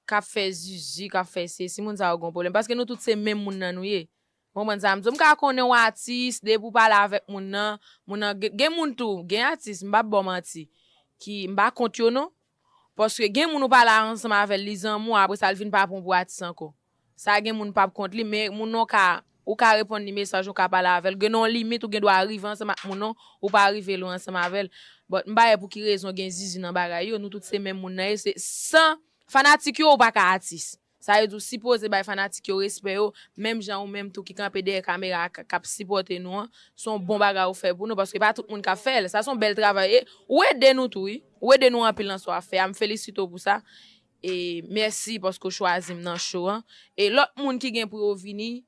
k ap fè zizi, k ap fè sesi, moun sa yo gon pwoblèm. Paske nou tout se menm moun nan nou ye. Ou konprann sa m di w? M ka konnen w atis, depi w pale avèk moun nan, moun nan, gen, gen moun tou, gen atis, m p ap ba w manti, ki, m pa kont yo non. Paske gen moun ou pale ansanm avè l, li zanmi w, apre sa, l vin pa pran w pou atis ankò. Sa gen moun p ap kont li, men moun nan w ka, ou ka reponn li mesaj, ou ka pale avè l. Gen nan yon limit, ou gen dwa rive ansanm ak moun nan, ou pa rive lwen ansanm avè l. But, m pa wè pou ki rezon gen zizi nan bagay yo, nou tout se menm moun nan ye, se san fanatik yo, ou pa ka atis. Sa vle di w sipoze bay fanatik yo respè yo, menm jan ou menm tou ki kanpe dèyè kamera a k, k ap sipòte nou an, se yon bon bagay ou fè pou nou, paske pa tout moun k ap fè l. Sa se yon bèl travay. E ou ede nou tou, wi. Ou ede nou anpil nan sa w ap fè a. M felisite w pou sa. E mèsi paske w chwazi m nan show an. E lòt moun ki gen pou yo vini,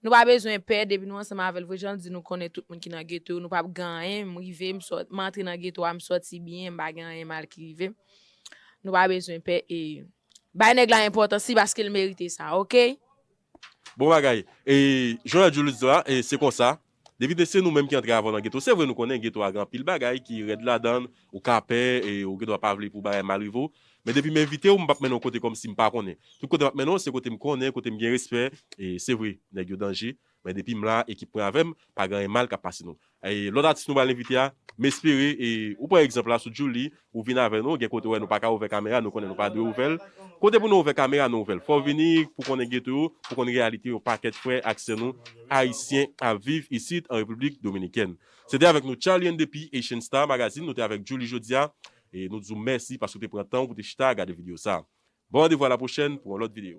nou pa bezwen pè, depi nou ansanm avè l, vre jan l di, nou konnen tout moun ki nan geto yo, nou p ap gen anyen. M rive, m sòt, m antre nan geto a, m sòti byen, m pa gen anyen mal ki rive m. Nou pa bezwen pè, e bay nèg la enpòtans li paske l merite sa, ok? Bon bagay. E jan Djouly di la, e se konsa. Depi de se nou menm ki antre avè w nan geto, se vre nou konnen geto a gen anpil bagay ki rèd ladan l, ou ka pè, e ou gen dwa pa vle pou bagay mal rive w. Men depi m envite w, m p ap mennen w kote kòmsi m pa konnen. Tout kote m ap mennen w, se kote m konnen, kote m gen respè. E se vre, nèg yo danje. Men depi m la, ekip mwen avè m, pa gen anyen mal k ap pase nou. E lòt atis nou pral envite a, m espere, e ou pran egzanp la sou Djouly, ou vin avè nou, gen kote w wè nou pa ka ouvè kamera, nou konnen nou pa dwe ouvè l. Kote pou nou ouvè kamera, nou ouvè l. Fò w vini pou konnen geto yo, pou konn reyalite yon pakèt frè ak sè nou, ayisyen ap viv isit an Repiblik Dominikèn. Se te avèk nou Charlie and the P, Haitian Star Magazine, nou te avèk Djouly jodi a, e nou di w mèsi paske w te pran tan w pou te chita gade videyo sa a. Bon randevou a la pwochèn pou yon lòt videyo.